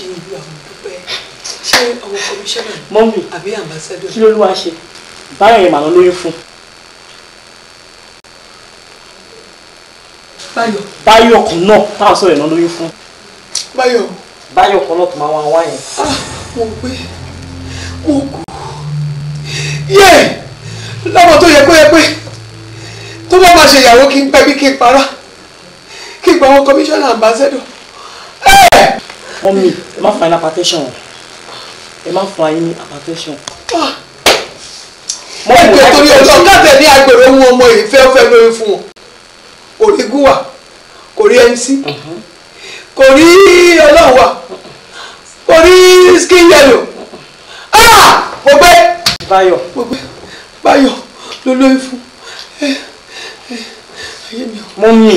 Ṣé olúwa mo dúpẹ́. Ṣé ọmọ kọmíṣánná mọ́mì àbí ambassador? Kí ló ló wá ṣe? Báyọ̀ yẹn màá lọ lóyún fún. Báyọ̀. Báyọ̀ kan náà táwọn sọ̀rọ̀ ìná lóyún fún. Báyọ̀. Báyọ̀ kan náà tó máa wá wá yẹn. Ah, mo gbé, mo kú. Yé! Lọ́mọ tó yẹ kó yẹ pé tó bá máa ṣe ìyàwó kí n pẹ́ bí kí n para kí n gba àwọn kọmíṣánná ambassador. Mọ́mì, ẹ má fún yín ní hypertension. Ẹ má fún yín ní hypertension. Ẹgbẹ́ torí ọjọ́ káàtẹ̀ ní agbèrò ohun ọmọ ìfẹ́ ọ̀fẹ́ lóyún fún wọn. Kò rí gúwà, kò rí MC, kò rí ọlọ́run wà, kò rí skin yellow. Ah! Mo gbé. Báyọ̀. Mo gbé. Báyọ̀ ló lóyún fún. Ayé mi ò. Mọ́mì,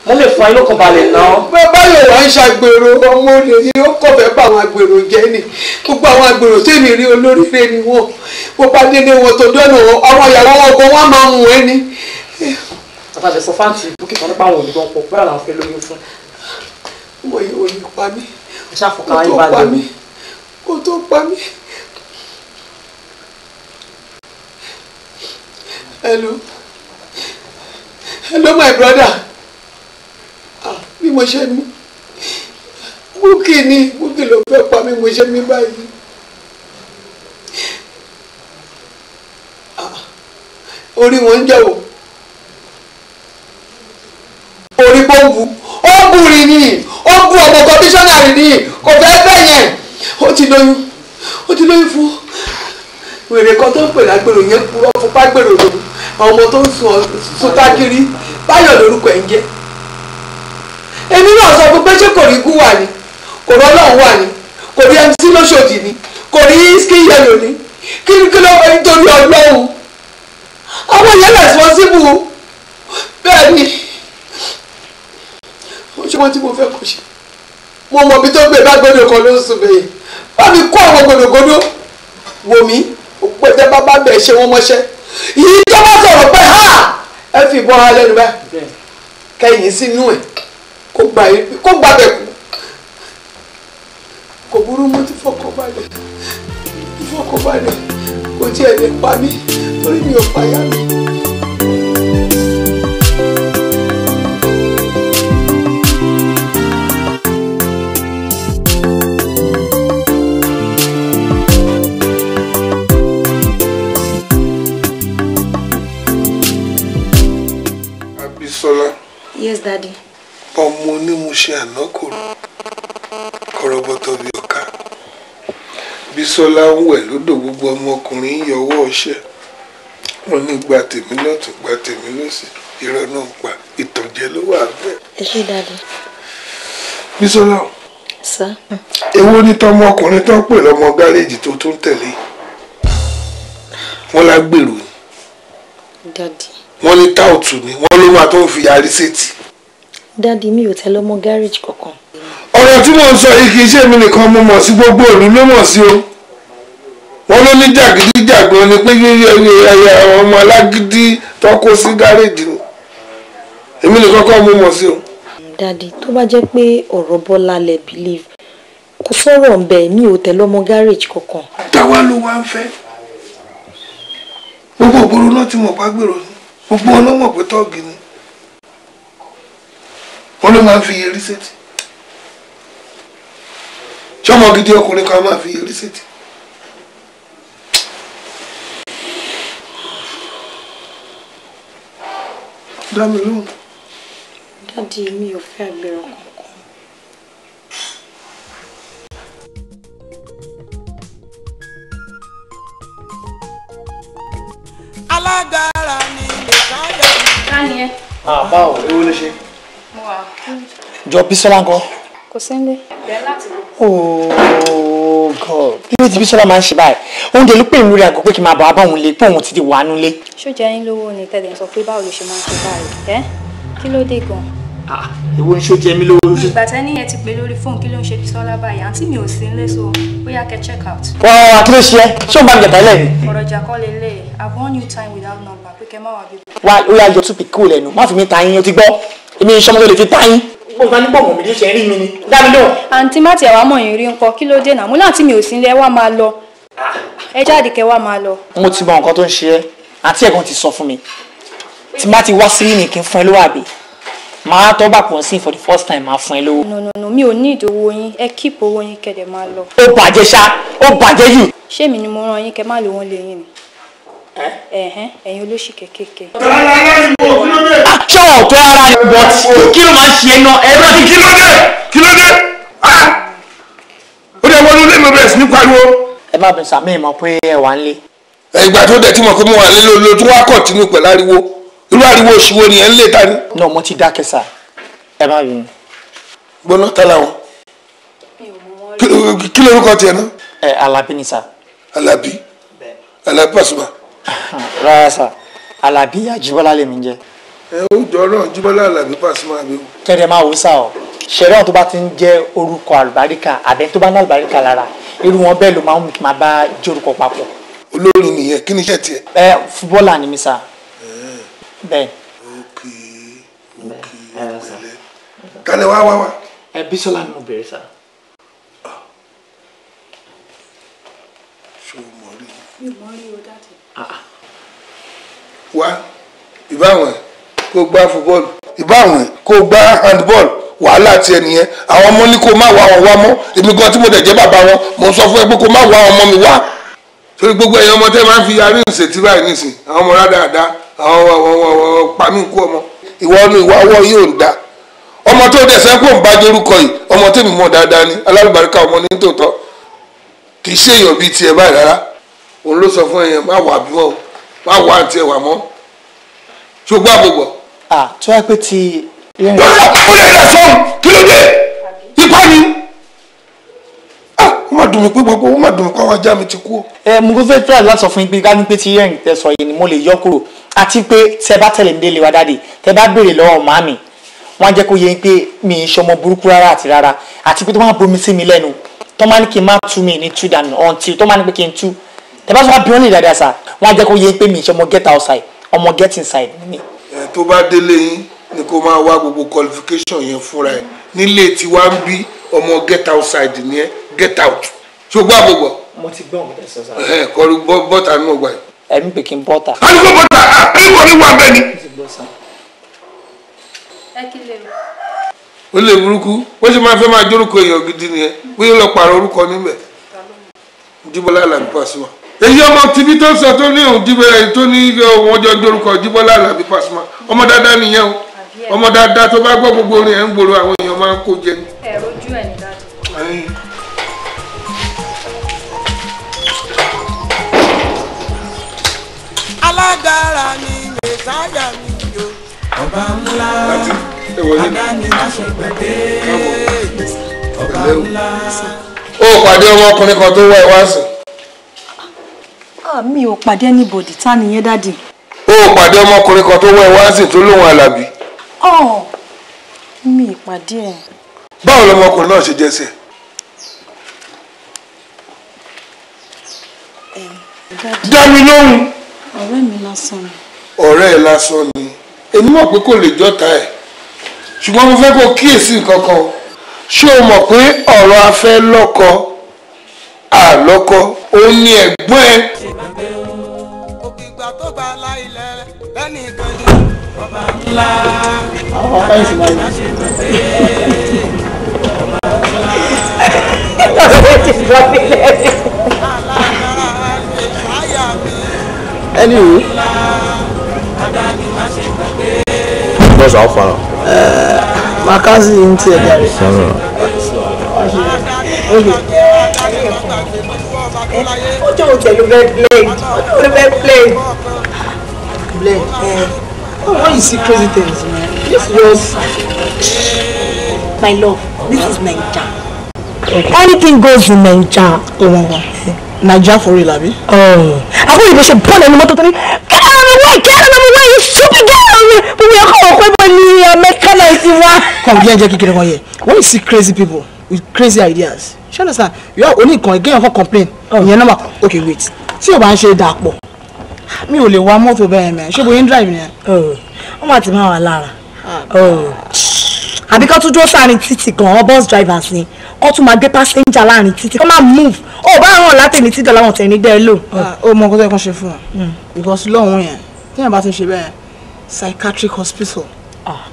mo lè fún ayé lọ́kàn balẹ̀ náà. Báyọ̀ wá ń ṣàgbèrò ọmọ olè ni ó kọ̀ fẹ́ bá àwọn àgbèrò jẹ́ ni. Gbogbo àwọn àgbèrò tèmi rí olóríire ni wọ́n. Bó bá délé wọn tó dọ́nà wọn, àwọn ìyàwó wọn gan wọ́n máa ń wọ̀n ẹ́ ni. Bàbá mi sọ fáǹtì búkì kan nípa àwọn òbí wọn pọ̀ pé àwọn fẹ́ lóyún fún. Ọmọ yìí ò ní pa mí. Ẹ ṣàfọkàn ayé balẹ̀. Kó tó pa mí. Hello. Hello my brother. Ah, bí mo ṣe mí. Búkì ni, Búkì ló fẹ́ pa mí, mo ṣe mí báyìí. Ah, orí wọn ń jẹ̀wọ̀. Orí bọ́ǹbù. Ó bù rìn ní, ó bù ọmọ kọmíṣánná rìn ní, kò fẹ́ fẹ́ yẹn. Ó ti lóyún, ó ti lóyún fún wèrè kan tó ń pè lágbèrò yẹn purọ́ fún pàgbèrò lòun. Àwọn ọmọ tó ń sun tákìrí, Báyọ̀ lórúkọ ẹ̀ ń jẹ́. Èmi náà sọ fún pé ṣé kò rí gún wà ní, kò rí ọlọ́run wà ní, kò rí MC lóṣòdì ní, kò rí skin yellow ní, kí kí ló ń torí ọlọ́run. Àwọn yẹn responsible bẹ́ẹ̀ ni. Ó ṣe wọ́n tí mo fẹ́ kó ṣe. Mo mọ̀ bí tó gbé bá gbọ́dọ̀ kan ló ń sùn bẹ́ẹ̀. Bá mi kó àwọn gbòdògbòdò wò mí, òpètè bàbá bẹ̀ ṣe wọ́n mọ́ṣẹ́. Yìí tó bá sọ̀rọ̀ pé ha! Ẹ fi ìbọn ara lẹ́nu báyìí. Kẹ́yìn sínú ẹ̀ kó gbà bẹ̀ kú. Kò burú mo ti fọkàn balẹ̀. Ti fọkàn balẹ̀. Kò tiẹ̀ lè pa mí torí mi ò payá mi. Abisola. Yes, Daddy. Ọmọ onímúṣe àná kò kọ̀rọ̀bọ̀tọ̀ bí ọ̀ka. Bísọ́lá ń wẹ̀ lódò gbogbo ọmọkùnrin ń yọwọ́ ọṣẹ. Wọ́n ní gba tèmi lọ́tún gba tèmi lósì. Irọ́ náà ń pa ìtànjẹ ló wà bẹ́ẹ̀. Ẹ ṣé, Daddy. Bísọ́lá. Sir. Èwo ni tọmọkùnrin tó ń pè lọ́mọ gáréèjì tó tún tẹ̀lé? Wọ́n lágbèrò ni. Daddy. Wọ́n ní táùtù ni wọ́n ló máa tó ń fi yarí sétí. Daddy, mi ò tẹ̀lé ọmọ gáréèjì kankan. Ọ̀rọ̀ tí mò ń sọ yìí kì í ṣe èmi nìkan mo mọ̀ sí, gbogbo ìlú ló mọ̀ sí o. Wọ́n ló ní jàgídíjàgan ni pé yíyẹ ọmọ alágídí tó kó sí gáréèjì ni. Èmi nìkan kọ́ mo mọ̀ sí o. Daddy, tó bá jẹ́ pé ọ̀rọ̀ Bọ́lá lẹ believe, kò sọ̀rọ̀ ń bẹ̀, mi ò tẹ̀lé ọmọ gáréèjì kankan. Táwa ló wá ń fẹ́. Gbogbo ògbóró náà ti mọ̀ pàgbèrò ni. Gbogbo wọn ló mọ̀ pé tọ́ọ̀gì ni. Wọ́n ló máa ń fi iye rí sétí. Ṣọ́mọ gidi ọkùnrin kan máa fi iye rí sétí. Dá mi lóhùn. Daddy, mi ò fẹ́ àgbèrò kankan. Alágbára ni lè káyọ̀. Ká ni ẹ? Ah, báwo, ewu ló ṣe? Mo wà. Jọ Bísọ́lá ńkọ́? Kò sí nílé. Bẹ̀rẹ̀ láti bọ̀. Oh God. Kí ló ti Bísọ́lá máa ń ṣe báyìí? Oúnjẹ ló pè mí lórí aago pé kí n máa bọ̀ wá bá òun lé pé òun ti di wà nulẹ̀. Ṣó jẹ́ yín lówó ni tẹ̀lé ń sọ pé báwo ló ṣe máa ń ṣe báyìí? Ẹ́ kí ló dé gan? Ah, èwo ni ṣó jẹ mí lówó? Ìgbà tẹ́ ní ẹ ti pè lórí fóònù, kí ló ń ṣe Bísọ́lá báyìí? Àǹtí mi ò sí nílé, so bóyá kẹ́ check out. Wọ́n kí ló ṣe ẹ́? Ṣé òun bá mi jẹ̀tà ilẹ̀ ni? Ọ̀rọ̀ ìjà kọ́ lélẹ̀. I've warned you time without number pé kẹ́ má wà bíbí. Wá ó yá yọ túpì kúrò lẹ́nu, má fi mí ta yín, o ti gbọ́. Èmi iṣẹ́ ọmọ tó lè fi ta yín. Mo máa ní pọ̀ mọ̀ mi ló ṣe rí mi ni. Dá mi lóhùn. Àǹtí má tiẹ̀ wá mọ̀ yín rí ńkọ́, kí ló dé náà? Mo láǹtí mi ò sí ilé, ẹ wá máa lọ. Ẹ jáde kẹ́ wá máa lọ. Mo ti mọ nǹkan tó ń ṣe ẹ́. Àǹtí ẹ̀gbọ́n ti sọ fún mi. Tí má ti wá sí ní kí n fún ẹ lówó àbí? Màá tọ́ bà pọ̀ sí for the first time, màá fún ẹ lówó. No, no, no, mi ò ní ìdówó yín. Ẹ keep owó yín kẹ́ dẹ̀ máa lọ. Ó bàjẹ́ ṣá, ó bàjẹ́ jù. Ṣé èmi ni mo rán yín kẹ́ má lò wọ́n lé yín ni? Ẹ̀hẹ́n, ẹ̀yin olóṣì kékèké. Ṣé ọ̀ tó ara ni but kí ló máa ń ṣe é náà? Ẹ̀rọ ti kí ló dé? Kí ló dé? Ó dẹ̀ wọnú ilé mi bẹ̀rẹ̀ sí ní pariwo. Ẹ má bẹ̀rẹ̀ sàmì ìmọ̀ pé ẹ wà ń lé. Ìgbà tó dẹ̀ tí mo kó mo wà nílé ló tún wá continue pẹ̀lú ariwo. Irú ariwo òṣìwò nìyẹn ń lè ta ni. No, mo ti dákẹ́ sà. Ẹ má bínú. Gbọ́ná ta làwọn. Kí lorúkọ tiẹ̀ náà? Ẹ Alábí ni sà. Alábí. Alábí Pasuma. Rárá sà, Alábí Àjíbọ́lá lèmi ń jẹ́. Ẹ ó jọ náà Jíbọ́lá Alábí Pasuma àbí. Kẹ́dẹ̀ máa wò sá o. Ṣẹ̀rẹ́ tó bá ti ń jẹ́ orúkọ àlùbáríkà àbẹ́ tó bá ní àlùbáríkà lára, irú wọn bẹ́ẹ̀ ló máa ń máa bá jórúkọ papọ̀. Olórin nìyẹn, kí ni iṣẹ́ tiẹ̀? Ẹ fúbọ́ọ̀là ni mi sà. Bẹ́ẹ̀. Ok, ok, pẹ̀lẹ́. Kálẹ̀ wá wá wá. Ẹ Bísọ́lá ni mo bèrè sà. Ṣé o mọ̀ rí? Mi ò mọ̀ rí o daddy. Wá, ìbáwọn ẹ̀ kó gbá fúbọ́ọ̀lù, ìbáwọn ẹ̀ kó gbá handball, wàhálà tiẹ̀ nìyẹn. Àwọn ọmọ ní kó má wá wọn wá mọ́. Èmi gan tí mo dẹ̀ jẹ́ bàbá wọn, mo sọ fún ẹ pé kó má wá ọmọ mi wá. Torí gbogbo ẹ̀yin ọmọ tẹ́ máa ń fi yarí ìṣètí báyìí nísìn, àwọn ọmọ rádaràda, àwọn ọmọ pàmí nkú ọmọ. Ìwọ ọ̀nù ìwà ọwọ́ yóò ń da. Ọmọ tó dẹ̀ sẹ́kù ń bá jorúkọ yìí, ọmọ tèmi mọ̀ dáadáa ni, alálùbáríkà ọmọ ní tòótọ́. Kì í ṣe èèyàn bíi tiẹ̀ báyìí rárá. Òun ló sọ fún ẹ̀yàn má wà bímọ o, má wà àǹtí ẹ̀ wà mọ́. Ṣùgbọ́n àbògbọ̀. Tó yẹ pé ti. Ó lè rà sọ́hùn, kí ló dé? Ipá ni. Ó má dùn mí pé gbogbo, ó má dùn mí pé àwọn ajá mi ti kú. Ẹ mo kò fẹ́ try láti sọ fún yín pé ká ní pé tí yẹn tẹ sọ yìí ni mo lè yọ kúrò, àti pé tẹ bá tẹ̀lé mi délé wa dáàdì, tẹ bá béèrè lọ́wọ́ màmí, wọ́n á jẹ́ kó yé yín pé mi ì ṣọmọ burúkú rárá àti rárá, àti pé tó máa bomi sí mi lẹ́nu, tó máa ní kí n má tú mi ní tú dànù until tó máa ní pé kí n tú. Tẹ bá sọ wá bí wọ́n lè dáadáa sà, wọ́n á jẹ́ kó yé yín pé mi ì ṣọmọ get outside, ọmọ get inside ni. Ẹ tó bá délé yín ni kó máa wá gbogbo qualification yẹn fúnra ẹ. Nílé tiwa ń bí ọmọ get outside ni ẹ, get out. Ṣùgbọ́n àbògbọ̀. Mo ti gbọ́ ọ̀gá tẹ̀sán sá. Ẹ kọlu bọ́tà nínú ọgbà yìí. Ẹ̀mí pé kí n bọ́tà. A ní kó bọ́tà, ẹni kò ní wà bẹ́ẹ̀ ni. Mo ti gbọ́ sá. Ẹ kí lè o. Ó lè burúkú, ó sì máa fẹ́ máa jórúkọ èèyàn gidi nìyẹn, bóyá lọ pààrọ̀ orúkọ níbẹ̀. Jíbọ́lá Àlàbí Pasuma. Èyí ọmọ tibí tó sọ tó ní òun Jíbọ́lá tó ní wọ́n jọ jórúkọ Jíbọ́lá Àlàbí Pasuma. Ọmọ dáadáa nìyẹn o. Ọmọ dáadáa tó bá gbọ́ gbogbo orin ẹ̀ ń gbòòrò àwọn èèyàn máa ń kó jẹ ni. Ẹ rojú ẹ̀ ní daddy. Alágbára ni mẹsáyà mi yo. Ọba ńlá, adáni má ṣe gbàgbé. Ọba ńlá. Ó pàdé ọmọkùnrin kan tó wá ẹ wá sí. Mi ò pàdé anybody, ta nìyẹn daddy? Ó pàdé ọmọkùnrin kan tó wá ẹ wá sí tó lóun Àlàbí. Ọ̀ mi ì pàdé ẹ̀. Báwo lọmọkùnrin náà ṣe jẹ́ sí ẹ? Dá mi lóhùn. Ọ̀rẹ́ mi lásán ni. Ọ̀rẹ́ ẹ lásán ni. Èmi mọ̀ pé kò lè jọ́ta ẹ̀. Ṣùgbọ́n mo fẹ́ kó kíyèsí nǹkan kan. Ṣé o mọ̀ pé ọ̀rọ̀ afẹ́ lọ́kọ àlọ́kọ ó ní ẹ̀gbọ́n ẹ? Òkìgbà tó bá la ilẹ̀ lẹ́nìkan ni. Ọba ńlá, Àwọn má ṣe gbàgbé. Alágbára ni mẹsáyà mi. Anyway. Adáni má ṣe gbàgbé. Boss, how far? Makazi ń tiẹ̀ jàre. Sorry. Ojú òun tẹ̀lé fẹ́ blend. Ojú òun fẹ́ blend. Blend. Oh, when you see crazy things, man, this just. My love, this is Naija. Anything goes in Naija. Oh my God. Naija for real, abi? Oh. Àbúrò ìbò ṣe bọ́ọ̀lù ẹni mọ́tò tó ní get out of my way, get out of my way, you stupid girl! Gbogbo ẹ̀kọ́ ọ̀pẹ́ bọ̀ ní Amẹ́ríkà náà ti wá. Come, jẹ́ jẹ́ kékeré kan yẹ. When you see crazy people with crazy ideas, you understand? You are only kan again kan complain. Ìyẹn náà ma okay wait. Tí o bá ń ṣe dàpọ̀, mi ò lè wa mọ́tò bẹ́ẹ̀ mẹ́. Ṣé bóyá ń drive yẹn? Wọ́n máa ti máa wà lára. Àbí kó tún dúró sáàrin títì gan-an, bus drivers ni kó tún máa gbé passenger láàrin títì, kó máa move. Ó bá ràn látẹ̀mí tí dọ̀là wọn tẹ̀ ní dẹ́ lò. Ó mọ nǹkan tó yẹ kó ṣe fún wọn, because lọ́hùn yẹn téèyàn bá ti ń ṣe bẹ́ẹ̀, psychiatric hospital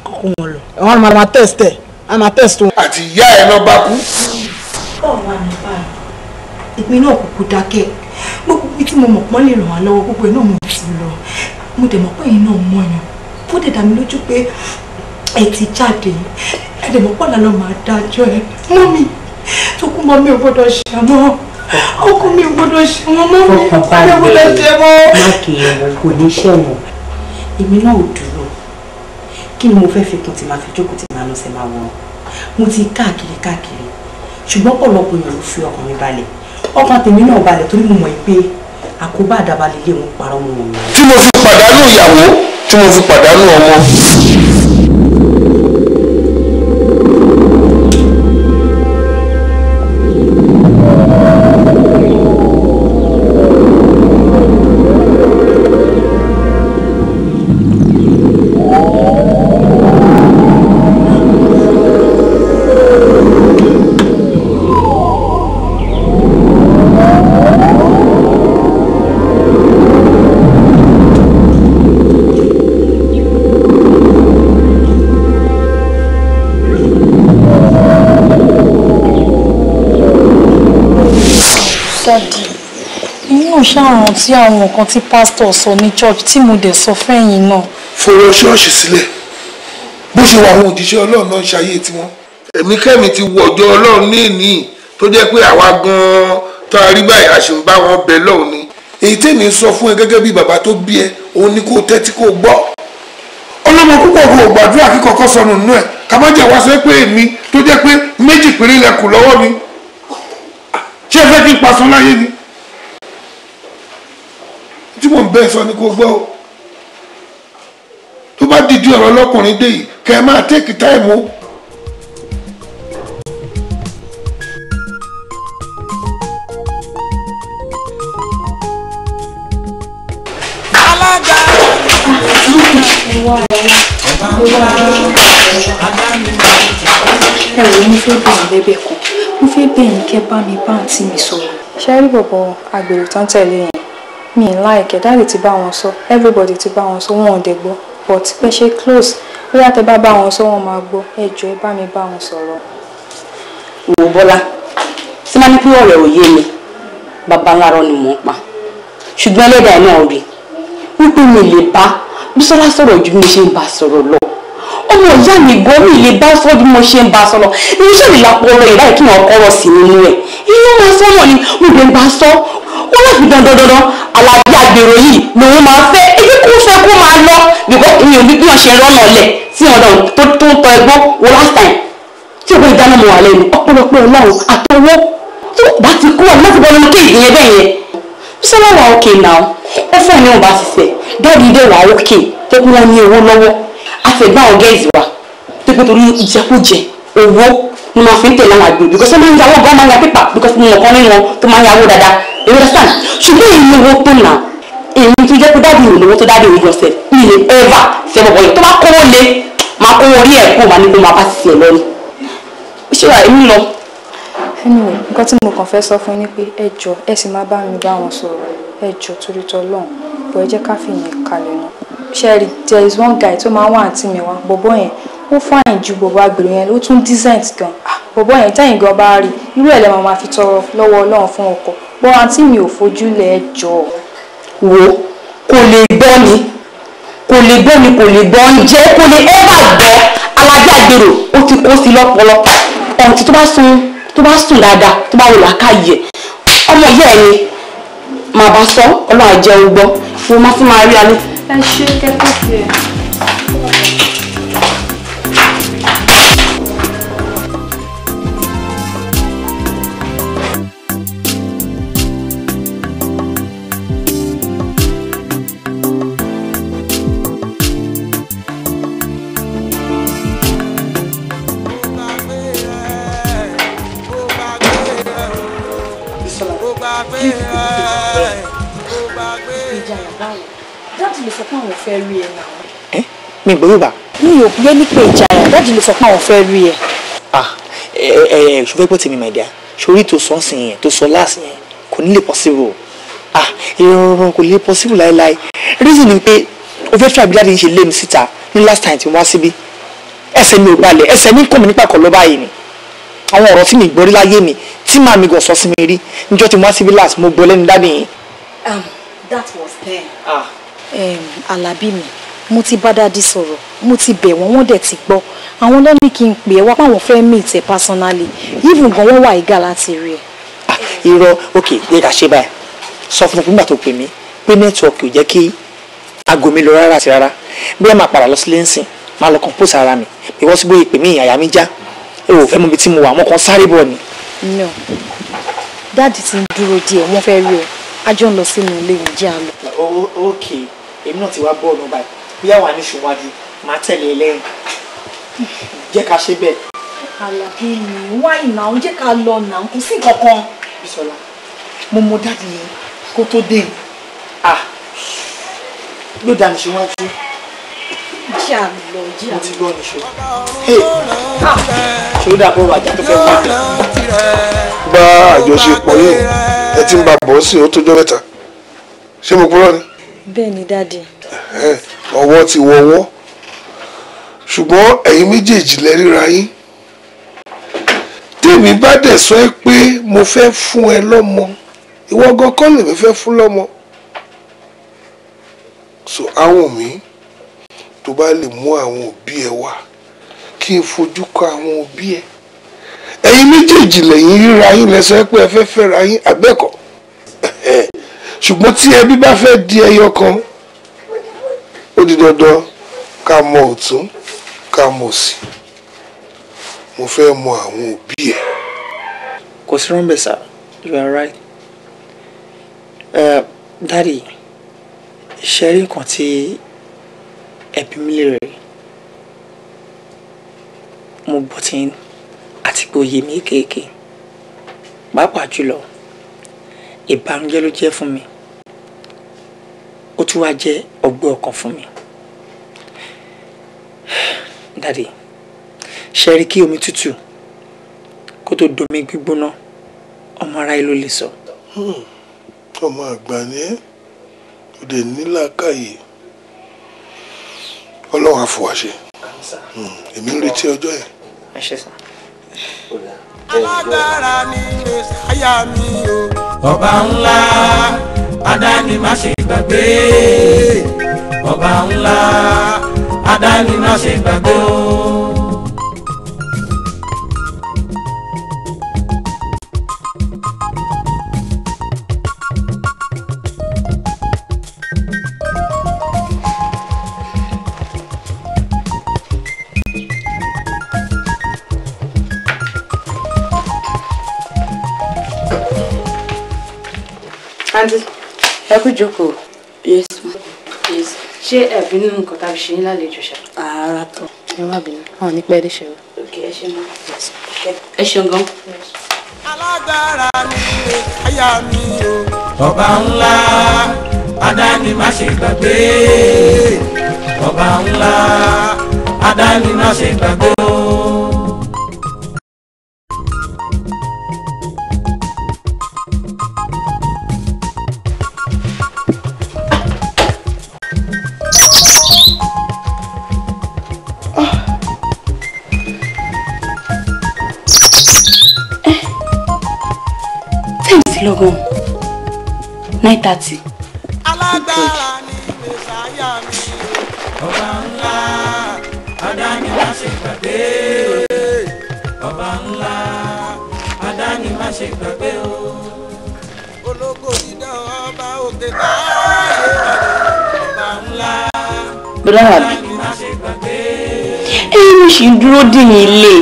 kọ́kọ́ wọn lọ. Wọ́n máa test ẹ̀, á máa test wọn. Àti ìyá ẹ̀ náà bá kú. Ọ̀wà ní báyìí ìpín náà kúkú dákẹ́. Gbogbo ibi tí mo mọ̀ pọ́n lè ràn wá lọ́wọ́, gbogbo ẹ̀ náà mo ti lọ. Mo dẹ̀ mọ̀ pé ẹ̀yin náà mọ̀ yàn, ó dẹ̀ dá mi lójú pé ẹ ti jáde, ẹ dẹ̀ mọ̀ pọ́n lálọ́ máa dájọ́ ẹ. Mọ́mì tó kú, mọ́ mi ò gbọ́dọ̀ ṣe mọ́, ọkọ mi ò gbọ́dọ̀ ṣe wọ́n, mọ́ mi ò gbọ́dọ̀ ṣe mọ́. Má kì í ẹ̀wọ̀n, kò ní ṣẹ̀wọ̀n. Èmi náà ò dúró. Kí ni mo fẹ́ fi kún tí máa fi jókòó tí máa lọ sẹ́ máa wọ̀? Mo ti káàkiri káàkiri, ṣùgbọ́n ọ̀pọ̀lọpọ̀ èèyàn ló fi ọkàn mi balẹ̀. Ọkàn tèmi náà balẹ̀ torí mo mọ̀ pé àkóbá àdàbà lílé wọn parọ́ mọ́ wọn. Tí mo fi pàdánù ìyàwó, tí mo fi pàdánù ọmọ. Daddy, inú ṣàrántí àwọn nǹkan tí pásítọ̀ sọ ní church tí mo dẹ̀ sọ fẹ́yìn náà. Fọwọ́ ṣọ́ọ̀ṣì sílẹ̀, bó ṣe wà àwọn òjíṣẹ́ Ọlọ́run náà ń ṣayé tiwọn. Èmi kẹ́mi ti wọ ọjọ́ Ọlọ́run ní ìní tó jẹ́ pé àwa gan-an tó a rí báyìí a sì ń bá wọn bẹ lọ́hùn ni. Èyí tèmi ń sọ fún ẹ gẹ́gẹ́ bí bàbá tó bí ẹ, òun ni kó tẹ́tí kó gbọ́. Ọlọ́mọ púpọ̀ kò gbàdúrà kíkọ́kọ́ sọnù nínú ẹ̀, ká má jẹ́ wá sọ pé èmi tó jẹ́ pé méjì péré lẹkùn lọ́wọ́ mi, ṣé ẹ fẹ́ kí n pasán láyé ni? Tí mò ń bẹ́ẹ̀ sọ ni kò gbọ́ o. Tó bá dìde ọ̀rọ̀ ọlọ́kùnrin dé yìí, kẹ́ ẹ máa take time o. Ẹ wò, mo fẹ́ bẹ̀rẹ̀ lẹ́bẹ̀ kan, mo fẹ́ bẹ̀ yín kẹ́ bá mi bá àǹtí mi sọ̀rọ̀. Ṣé rí bọ̀bọ̀ àgbèrò tán tẹ̀lé yẹn, mi ì láìkẹ́. Daddy ti bá wọn sọ, everybody ti bá wọn sọ, wọn ò dẹ̀ gbọ́. But bẹ́ẹ̀ ṣe close, bóyá tẹ bá bá wọn sọ, wọn máa gbọ́. Ẹ jọ̀ọ́, ẹ bá mi bá wọn sọ̀rọ̀. Wò Bọ́lá, tí máa ní pé ọ̀rẹ́ ò yé mi, bàbá ńlá rọ ni mò ń pa, ṣùgbọ́n ẹlẹ́dàá náà rí wípé mi lè bá Bísọ́lá sọ̀rọ̀ ju bí mo ṣe ń bá sọ̀rọ̀ lọ. Ọmọ ìyá mi gan, mi lè bá sọ bí mo ṣe ń bá sọ̀rọ̀. Iṣẹ́ mi lápò ọ̀rọ̀ ìráyè kí wọn kọ́rọ̀ sí nínú ẹ̀. Inú máa sọ̀rọ̀ ni mo lè bá sọ. Wọ́n láti dandan dandan Alábí àgbèrò yìí lòun máa fẹ́. Èyí kò fẹ́ kó máa lọ because mi ò ní bí wọ́n ṣe rọ́nà lẹ̀ tí wọ́n dàn tó ń tọ ẹgbọ́n wo last time tí òun ìdáná mọ̀ wà lẹ́nu ọ̀pọ̀lọpọ̀ Ọlọ́run àtọwọ́ tó bá ti kú ọ̀nà láti bọ́ lórí kéèkì yẹn bẹ́ẹ̀ yẹn. Bísọ́lá wà okay now, ó fún ẹni òun bá ṣiṣẹ́ dáàdi dẹ̀ wà okay tó kí wọ́n ní owó lọ́wọ́. Àfẹ̀gbọ́n àwọn gẹ́ẹ̀sì wa tó pé torí ìjẹkújẹ owó ni máa fi ń tẹ̀lé àwọn àgbèrò because wọ́n máa ń yàwó gan, máa ń ya pépà because mo mọ̀ kan nínú wọn tó máa ń yàwó dáadáa, you understand? Ṣùgbọ́n èyí owó tó nà èmi tó jẹ́ pé dáàdi mi lówó tó dáàdi mi gọ̀ọ́sẹ̀ mi lè ever ṣe bọ̀bọ̀ yìí tó bá kówó lé máa kówó orí ẹ̀ kó máa ní kó máa bá ti tiẹ̀ lọ ni. Ṣé wàá èmi lọ. Anyway, nǹkan tí mo kàn fẹ́ sọ fún yín ni pé ẹ jọ̀ọ́, ẹ sì máa bá mi bá wọn sọ̀rọ̀. Ẹ jọ̀ọ́, torí t'Ọlọ́run bọ̀, ẹ jẹ́ ká fi yẹn kalẹ̀ náà. Sherry, there is one guy tó máa ń wá àǹtí mi wá. Bọ̀bọ̀ yẹn ó fine ju bọ̀bọ̀ àgbèrò yẹn, ó tún decent gan. Bọ̀bọ̀ yẹn, tẹ́yìn gan bá rí irú ẹ̀ lẹ́ máa fi tọrọ lọ́wọ́ Ọlọ́run fún ọkọ. Bọ́ àǹtí mi ò fojú lẹ̀, ẹ jọ̀ọ́. Wo, kò lè gbọ́ ni, kò lè gbọ́ ni, kò lè gbọ́ ń jẹ́, kò lè ever gbọ́. Alábí àgbèrò ó ti kó sí lọ́pọlọ. Ọ̀hún tí tó bá sùn dáadáa, tó bá wò lákàyè ọmọ ìyá ẹ ni màá bá sọ. Ọlọ́run àjẹun gbọ́ mo máa tún máa rí alẹ́. Ẹ ṣe kẹ́kọ̀ọ́ sí ẹ. Daddy lè sọ pé àwọn fẹ́ rí ẹ náà. Mi gbọ́ Yorùbá. Mi ò gbé ní pé ìjayà, daddy ló sọ pé àwọn fẹ́ rí ẹ. Ah, ẹ ṣo fẹ́ gbọ́ tèmi, my dear? Sórí tó sọ ǹsìn yẹn, tó sọ last yẹn, kò ní lè possible. Ah, ìrọ̀rùn kò lè possible láéláé. Reason ni pé o fẹ́ try bí daddy ń ṣe lé mi síta ní last time tí mo wá síbí. Ẹsẹ̀ mi ò balẹ̀, ẹsẹ̀ mi ń kàn mí nípa kọ̀ lọ́ báyìí ni. Àwọn ọ̀rọ̀ tí mi gbọ́ rí láyé mi, tí màmí gan sọ sí mi rí, níjọ́ tí mo wá síbí last, mo gbọ́ lẹ́nu daddy yẹn. That was then. Ah. Àlàbí mi, mo ti bá daddy sọ̀rọ̀, mo ti bẹ̀ wọ́n, wọ́n dẹ̀ ti gbọ́. Àwọn ló ní kí n pè é wá páwọn fẹ́ meet ẹ personally. Even gan wọ́n wà eager láti rí ẹ. Irọ́, ok, yẹ ká ṣe báyìí. Sọ fún mi pé nígbà tó pè mí pé network ò jẹ́ kí aago mi lọ rárá àti rárá. Bí ẹ máa padà lọ sílé ńsìn, máa lọ compose ara mi. Because bóyá ìpè mí, àyà mi já. Ẹ ò fẹ́ mọ ibi tí mo wà, mo kàn sáré bọ̀ ni. No, daddy ti ń dúró díẹ̀, wọ́n fẹ́ rí ẹ. A jọ ń lọ sínú ilé ìjẹ́ àlọ́. Ok, èmi náà ti wá bọ́ọ̀lù báyìí. Bí àwọn àníṣe wájú, máa tẹ̀lé ẹ lẹ́yìn. Jẹ́ ká ṣe bẹ́ẹ̀. Àlàbí mi, why now? Jẹ́ ká lọ náà, kò sí nǹkan kan. Bísọ́lá, mo mọ daddy yẹn kó tó dé. Ah, ló dá níṣe wájú. Jẹ́ àlọ́, jẹ́ àlọ́. Mo ti gbọ́ níṣe. Ṣé ó dà bọ́ọ̀rọ̀ ajá tó fẹ́ wá? Bá àjọṣepọ̀ yìí, ẹ ti ń bá bọ̀ sí, ó tójọ́ mẹ́ta. Ṣé mo purọ́ ni? Bẹ́ẹ̀ ni daddy. Ọwọ́ ti wọwọ́, ṣùgbọ́n ẹ̀yin méjèèjì lẹ ríra yín. Tèmi bá dẹ̀ sọ ẹ́ pé mo fẹ́ fún ẹ lọ́mọ, ìwọ gan kọ́ lèmi fẹ́ fún lọ́mọ. So àwọn mi tó bá lè mú àwọn òbí ẹ wá kí n fojú kọ àwọn òbí ẹ. Ẹ̀yin méjèèjì lẹ́yìn ríra yín, lẹ sọ ẹ́ pé ẹ fẹ́ fẹ́ra yín, àbẹ́ẹ̀kọ́? Ṣùgbọ́n tí ẹbí bá fẹ́ di ẹyọ kan, ó di dandan ká mọ ọ̀tún, ká mọ òsì. Mo fẹ́ mọ àwọn òbí ẹ̀. Kò sí rọ́ńbẹ̀ sir, you are right. Daddy, ṣe rí nǹkan tí ẹbí mi lè rẹ̀, mo gbọ́ tí àti pé òye mi kéèké, pàápàá jùlọ ìbànújẹ́ ló jẹ́ fún mi, ó tún wá jẹ́ ọgbẹ́ ọkàn fún mi. Daddy, ṣe rí kí omi tútù kó tó domi gbígbóná, ọmọ aráyé ló lè sọ. Ọmọ àgbà ni ẹ́, ó dẹ̀ ní làákàyè. Ọlọ́run á fún wa ṣe. Èmi ń retí ọjọ́ yẹn. Ẹ ṣé sir. Alágbára ni Mèsáyà mi o. Ọba ńlá, adáni má ṣe gbàgbé. Ọba ńlá, adáni má ṣe gbàgbé o. Aunty, ẹ kú jókòó. Yes ma. Yes. Ṣé ẹ bínú nǹkan tá a fi ṣe yín lálejò ṣá? Ara tọ̀. Ẹ má bínú, àwọn ní pẹ́ dé ṣe o. Ok, ẹ ṣe mọ́. Ẹ ṣeun gan. Alágbára ni Mèsáyà mi o. Ọba ńlá, adáni má ṣe gbàgbé. Ọba ńlá, adáni má ṣe gbàgbé o. Lọ́gán 9:30. Alágbára ni Mèsáyà mi o. Ọba ńlá, adáni má ṣe gbàgbé. Ọba ńlá, adáni má ṣe gbàgbé o. Ológo idán ọba òkè táyé Ọba ńlá, Bọ́dá Àlàbí, adáni má ṣe gbàgbé. ẹ̀yin mi ṣì ń dúró dè yín ilé.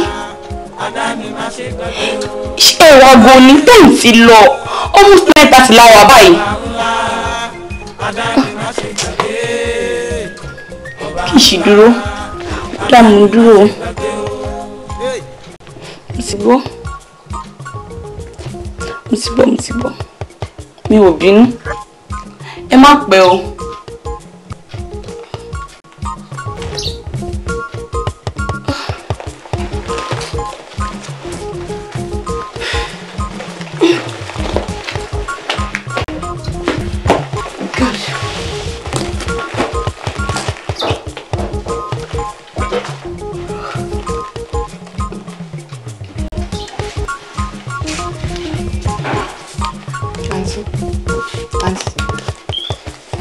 Adáni má ṣe gbàgbé o. Ṣé ìwà aago ní ten ti lọ? Almost 9:30 la wà báyìí. Adáni má ṣe gbàgbé. Kì í ṣì dúró. Ó dá mi dúró. Mo ti gbọ́. Mo ti gbọ́, mo ti gbọ́. Mi ò bínú. Ẹ má pẹ́ o.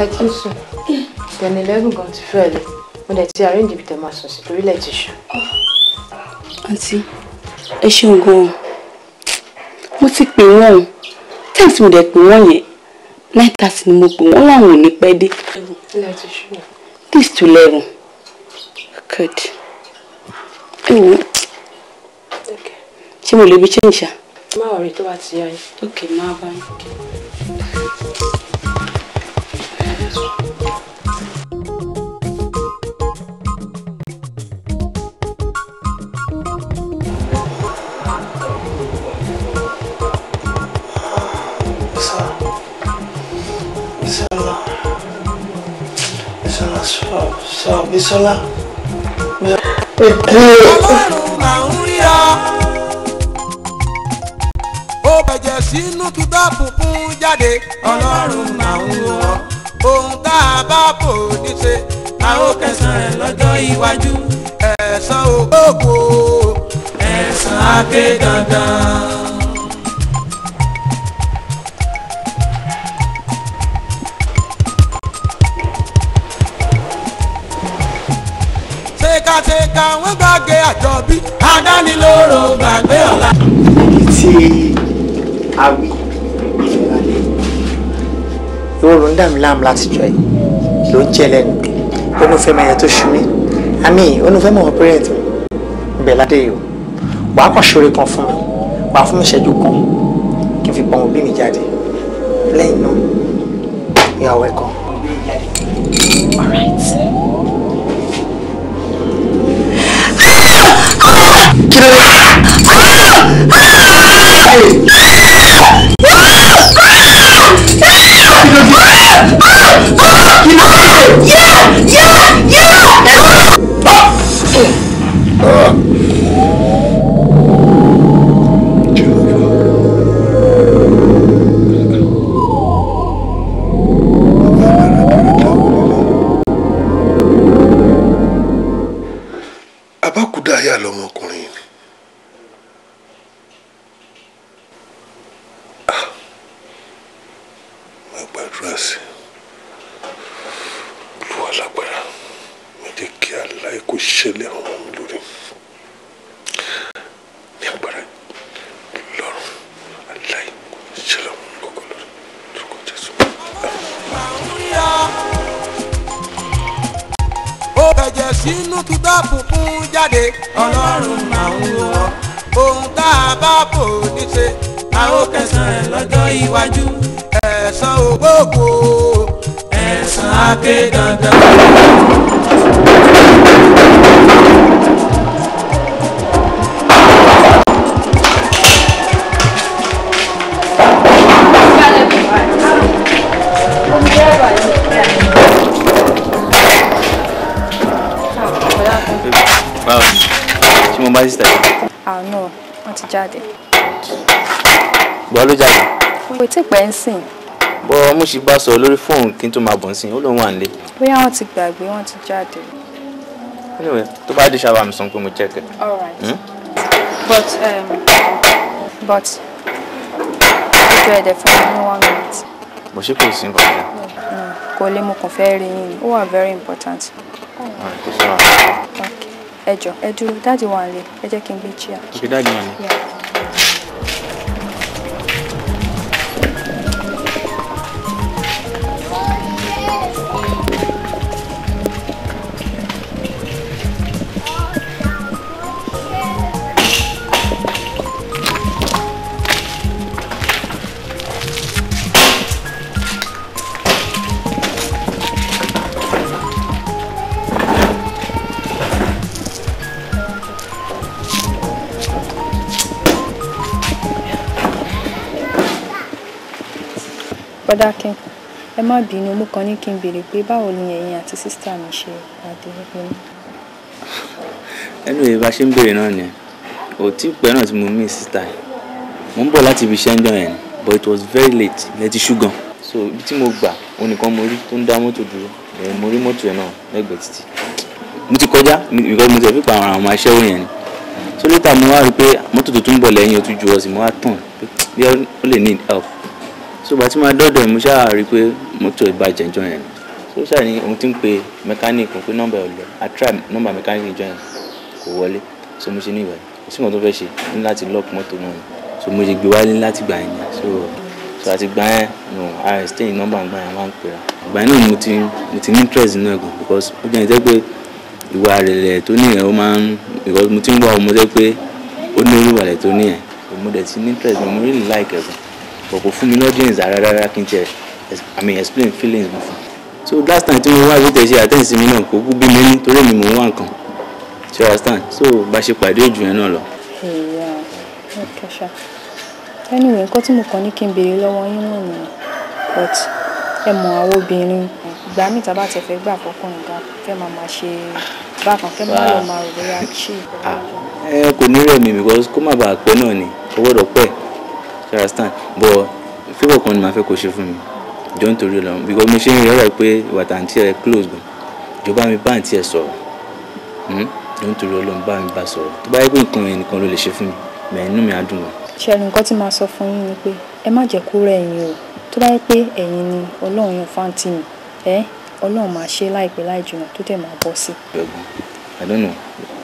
Ẹ ti ń sùn. 10:11 gan ti fẹ́ lọ. Mo dẹ̀ ti arrange ibi tẹ̀ máa sùn sí torí lẹ̀ ti ṣù. Àǹtí, ẹ ṣeun gan-an. Mo ti pè wọ́n o. Time tí mo dẹ̀ pè wọ́n yẹn, 9:30 ni mo pè wọ́n, láwọn ò ní pẹ́ dé. Ilẹ̀ ti ṣú. This to 11. Good. Ẹ wò ó. Ṣé mo lè bi change ṣá? Má worry tó bá ti yá yín. Ok, má bá yín. Bisola. Ọlọ́run máa ń ríra. Ó bẹ̀jẹ̀ sínú tutọ́ funfun jáde. Ọlọ́run máa ń wò wọ́n. Ohun tá a bá bò ní ṣe, a ó kẹsàn-án rẹ̀ lọ́jọ́ iwájú. Ẹ̀san ògbógbò, ẹ̀san á ké dandan. Ṣèkàṣèkà wọ́n gbàgbé àjọbí, adánilóró gbàgbé ọ̀la. Tí a wí ìfẹ́ ìwọ ló ń dà mí láàmú láti jọ yìí ló ń jẹ lẹ́nu onúfẹ́ mẹ́yẹ tó ṣú mi àmì onúfẹ́ mọ̀ parent mi ibẹ̀ ládé yìí o wàá kàn ṣoore kan fún mi wàá fún mi ìṣẹ́jú kan kí n fi pọn òbí mi jáde lẹ́yìn náà ìyàwó ẹ̀ kan. All right. Kí ló dé? Abákúdàáyà lọmọkùnrin ni. Mo gbàdúrà sí Olúwa lágbára, mo jẹ́ kí aláìkó ṣẹlẹ̀ ọmọ mi lórí ní agbára lọ́rùn aláìkó ṣẹlẹ̀ ọmọ mi kọ́kọ́ lórí lórúkọ Jésù. Ó bẹ̀jẹ̀ sínú tutọ́ funfun jáde. Ọlọ́run máa ń wò wọ́n. Ohun tá a bá bò ní ṣe, a ó kẹsàn-án rẹ̀ lọ́jọ́ iwájú. Ẹ̀san ògbógbò, ẹ̀san á ké dandan. Báwo ni? Ṣé mo bá sísá yìí? Àánú wọn ti jáde. Gbọ́ ló jáde. Kò tí pẹ́ ń sìn. Bọ́ mo ṣì bá sọ̀rọ̀ lórí fóònù kí n tó máa bọ̀ ń sìn, ó lóun wà nílé. Bóyá wọ́n ti gbàgbé, wọ́n ti jáde. Anyway, tó bá dé ṣáà mi sọ pé mo check ẹ. All right. Hmm? But but ojú ẹ̀dẹ̀ fún mi ní 1 minute. Bó ṣe kò sí nǹkan kan. Kò lè, mo kàn fẹ́ rí yín ni. Ó wà very important. Alright, kò sí wàhálà. Okay. Ẹ jọ̀ọ́, ẹ dúró, dáàdì wà nílé, ẹ jẹ́ kí n gbé chair. Okay, dáàdì wà nílé. Yeah. Bọ́dá Akin, ẹ má bínú, mo kàn ní kí n béèrè pé báwo ni ẹ̀yin àti sísítà mi ṣe pàdé nínú. Anyway, bá ṣe ń béèrè náà ni ò tí pẹ́ náà tí mo meet sísítà yẹn. Mo ń bọ̀ láti ibi iṣẹ́ ń jọ yẹn ni, but it was very late, ilẹ̀ ti ṣú gan. So ibi tí mo gbà, òun nìkan mo rí tó ń dá mọ́tò dúró. Mo rí mọ́tò yẹn náà lẹ́gbẹ̀ẹ́ títì. Mo ti kọjá, because mo ti fi pa àwọn aṣẹ́wó yẹn ni. So later mo wá rí pé mọ́tò tó tún ń bọ̀ lẹ́yìn ó tún ju ọ̀sìn, mo wá tàn bí ó lè need help. So bá tí máa dọ́dọ̀ ẹ̀ mo ṣáà rí i pé Mọ́tò ìbàjẹ́ jọ yẹn. So ṣáà ni òun ti ń pe mechanic pé nọ́mbà ẹ̀ lọ. I try nọ́mbà mechanic jọ yẹn kò wọlé. So mo ṣe ní ìwẹ̀. Kò sí nǹkan tó fẹ́ ṣe ní láti lock mọ́tò náà. So mo ṣe gbé wálé láti gbà yẹn. So àti gbà yẹn no I stay in nọ́mbà gbà yẹn wá ń pera. Ìgbà yẹn náà mo ti ní interest nínú ẹ̀gàn because ó jẹ́ ìtẹ́ pé ìwà rẹ̀lẹ̀ tó ní yẹn ó máa ń because mo ti ń wá ọmọ tẹ́ pé ó ní irú ìwà rẹ̀ tó ní yẹn. Mo dẹ̀ ti ní interest mo really like ẹ̀gàn. But kò fún mi lọ́díẹ̀nsì rárá rárá kí n tiẹ̀ I mean explain feelings mi fún. So last time tí mo wá ìwé ṣe àtẹ̀sí mi náà kò kú bí mi ní torí mi mò ń wá nǹkan. You understand? So bá ṣe pàdé ojú yẹn náà lọ. Yeah, okay, sha. Anyway, nǹkan tí mo kàn ní kí n béèrè lọ́wọ́ yín náà nìyẹn. But ẹ mọ̀ àwọn obìnrin ìgbà míì tá bá tẹ̀ fẹ́ gbà fọkùnrin gan fẹ́ máa ṣe bákan kẹ́ máa lọ máa rò bóyá chill. Ẹ kò ní rẹ̀ mi because kó má bàa pẹ́ náà ni kò gbọ́dọ̀ pẹ́. You understand? But favour kan ni màá fẹ́ kó ṣe fún mi. Jọ nítorí lọ because mo ṣe ń rí ọ̀rẹ́ pé ìwà tàǹtí ẹ close gan. Jọba mi bá àǹtí ẹ sọ̀rọ̀. Jọ nítorí Ọlọ́run bá mi bá sọ̀rọ̀. Tó bá yẹ pé nǹkan yẹn nìkan ló lè ṣe fún mi, mẹ̀ inú mi á dùn gan. Ṣẹ̀rí nǹkan tí màá sọ fún yín ni pé ẹ má jẹ́ kó rẹ̀ yín o. Tó bá yẹ pé ẹ̀yin ni Ọlọ́run yan fáǹtì mi, ẹ Ọlọ́run máa ṣe láìpẹ́ láì jìnnà tó dẹ̀ máa bọ́ sí. I don't know.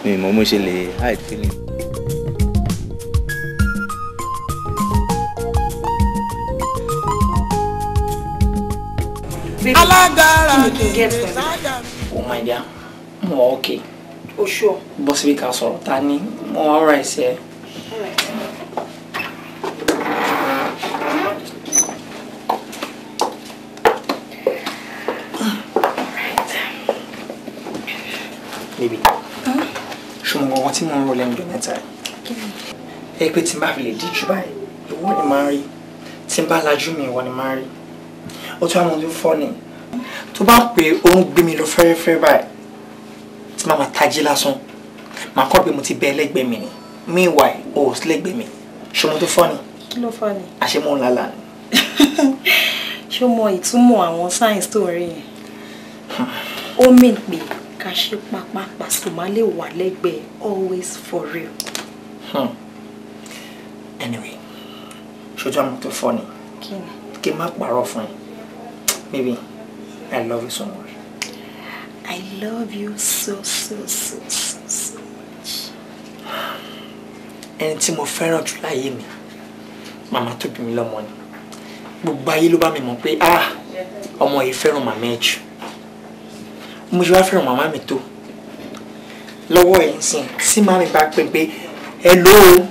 Mi mọ̀ mo ṣe lè hide feeling. Alágbára ni Oh my dear, mo wà okay. O sure? Bọ́ síbí ká sọ̀rọ̀ ta ni mo wà alright sí ẹ. Baby, ṣùgbọ́n nǹkan tí mo ń rò lẹ́nu ọjọ́ mẹ́ta ẹ pé tí n bá fi lè díjú báyìí, ìwọ ni màá rí. Tí n bá lajú mi, ìwọ ni màá rí. Ó tún àwọn tó fọ́ ni. Tó bá pé ó ń gbé mi lọ fẹ́rẹ́fẹ́ báyìí, tí màá máa tají lásán, màá kọ́ pé mo ti bẹ ẹlẹ́gbẹ̀ẹ́ mi ni. Meanwhile, o ò sí lẹ́gbẹ̀ẹ́ mi. Ṣé mo tó fọ́ ni? Kí ló fọ́ ni? Àṣé mo ń lálàá ni. Ṣé o mọ ìtumọ̀ àwọn signs tó ń rí yẹn? Ó mean pé ká ṣe pápá Pasuma lè wà lẹ́gbẹ̀ẹ́ always for real. Anyway, ṣojú àwọn tó fọ́ ni? Kí ni? Kí n má parọ́ fún ẹ. Baby, I love you so much. I love you so, so, so, so, so much. Ẹni tí mo fẹ́ràn jù láyé mi, màmá tó bí mi lọ́mọ ni. Gbogbo ayé ló bá mi mọ̀ pé ah, ọmọ yìí fẹ́ràn màmá ẹ̀ jù. Mo ṣe wá fẹ́ràn màmá mi tó. Lọ́wọ́ ẹ̀ ń sìn, tí màmá mi bá pè pé hello,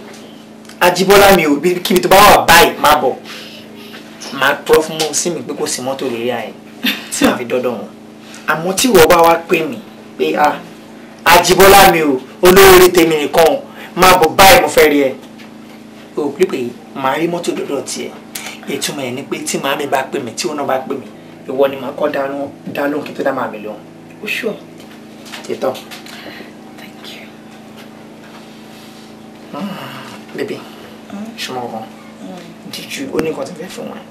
Ajíbọ́lá mi ò bí kíbi tó bá wà báyìí má bọ̀. Màá tọrọ fún mọ́ sí mi pé kò sí mọ́tò lórí àyè tí màá fi dọ́dọ̀ wọn. Àmọ́ tí ìwọ bá wá pè mí pé ah, Ajíbọ́lá mi ò olóore tèmi nìkan o, máa bọ̀ báyìí mo fẹ́ rí ẹ. O pé pé màá rí mọ́tò dọ́dọ̀ tiẹ̀. Ìtumọ̀ ẹ̀ ni pé tí màá mi bá pè mí, tí òun náà bá pè mí, ìwọ ni màá kọ́ dá lóhùn kí tó dá màá mi lóhùn. O sure? Tètò. Thank you. Baby, ṣùgbọ́n kan, díjú ó ní nǹkan tí mo fẹ́ fún ẹ.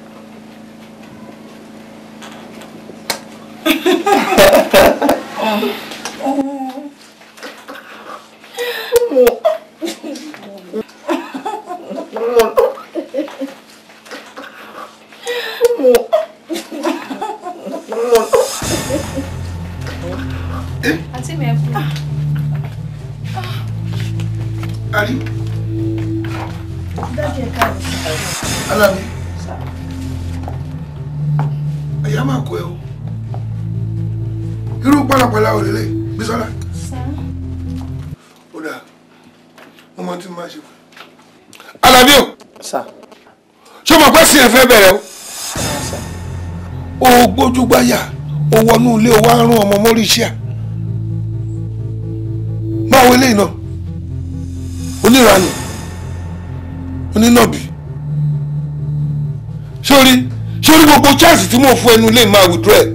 Àǹtí mi ẹ kú. Ari. Dájú ẹ káàbọ̀. Alábí. Àyà máa kó ẹ o. Irú pálapàla ò lélẹ̀, Bísọ́lá. Ó dáa, mo mọ tí mo máa ṣe fún ẹ. Alábí o. Ṣé o mọ̀ pé sí ẹ fẹ́ bẹ̀rẹ̀ o? O gbójú gbáyà, o wọnú ilé o wá rún ọmọ mórí iṣẹ́ à. Máa wo eléyìí náà. Oníranù, onínàbì. Sórí, sórí gbogbo chance tí mo fún ẹnu ilé máa withdraw ẹ̀.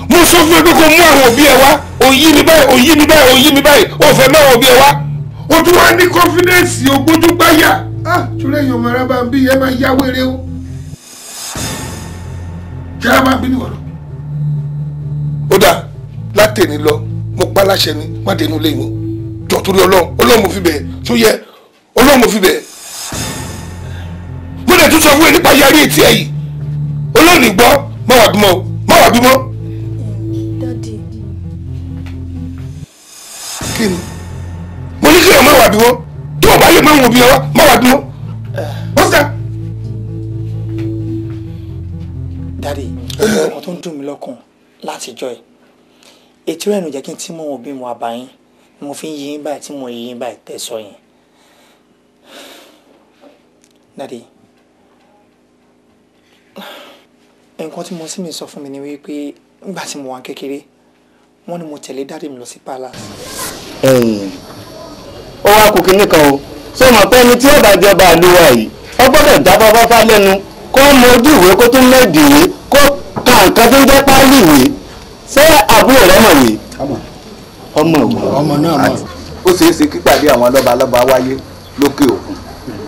Mo sọ fún ẹ pé kó mú àwọn òbí ẹ wá, òyí mi báyìí, òyí mi báyìí, òyí mi báyìí, ó fẹ́ mú àwọn òbí ẹ wá. O tún wá ní confidence ògbójú gbáyà. Ah, ṣọlá èèyàn ọmọ arábá ń bí ẹ máa yá wéré o. Ṣé arábá ń bí nìwọ̀n lọ? Ó dáa, látẹ̀ni lọ, mo pa láṣẹ ni, má dénú lé wọn. Jọ torí Ọlọ́run, Ọlọ́run mo fi bẹ̀ ẹ́, tó yẹ, Ọlọ́run mo fi bẹ̀ ẹ́. Mo dẹ̀ tún sọ fún ẹ nípa yarí etí ẹ yìí. Ọlọ́run ní gbọ́, má wà bímọ o, má wà bímọ. Daddy. Kí ni? Mo ní kí o má wà bímọ. Tó o bá lè má wọn bí ọ má wà bímọ. Ó sà. Daddy, ó ní ọkàn tó ń dùn mí lọ́kàn látijọ́ ẹ̀. Ètò rẹ̀ nù jẹ́ kí n tí mọ̀ òbí mu àbáyín. Mo fi ń yí yín báyìí tí mo yí yín báyìí tẹ̀ sọ yẹn. Daddy, nǹkan tí mo sì mi sọ fún mi ni wípé nígbà tí mo wà kékeré, wọ́n ní mo tẹ̀lé daddy mi lọ sí palace. Ó wá kú kinní kan o, ṣé o mọ̀ pé ẹni tí ó bá jọba àlùwà yìí, ó gbọ́dọ̀ já fáfáfá lẹ́nu kó mọ ojú ìwé kó tún mẹ́ẹ̀dì ìwé kó ka nǹkan tó ń jẹ́ páálí ìwé. Ṣé àbúrò rẹ mọ̀ wí? Ọmọ ìwé. Ọmọ náà mọ̀. Ó ṣeé ṣe kípàdé àwọn lọ́balọ́ba wáyé lókè òkun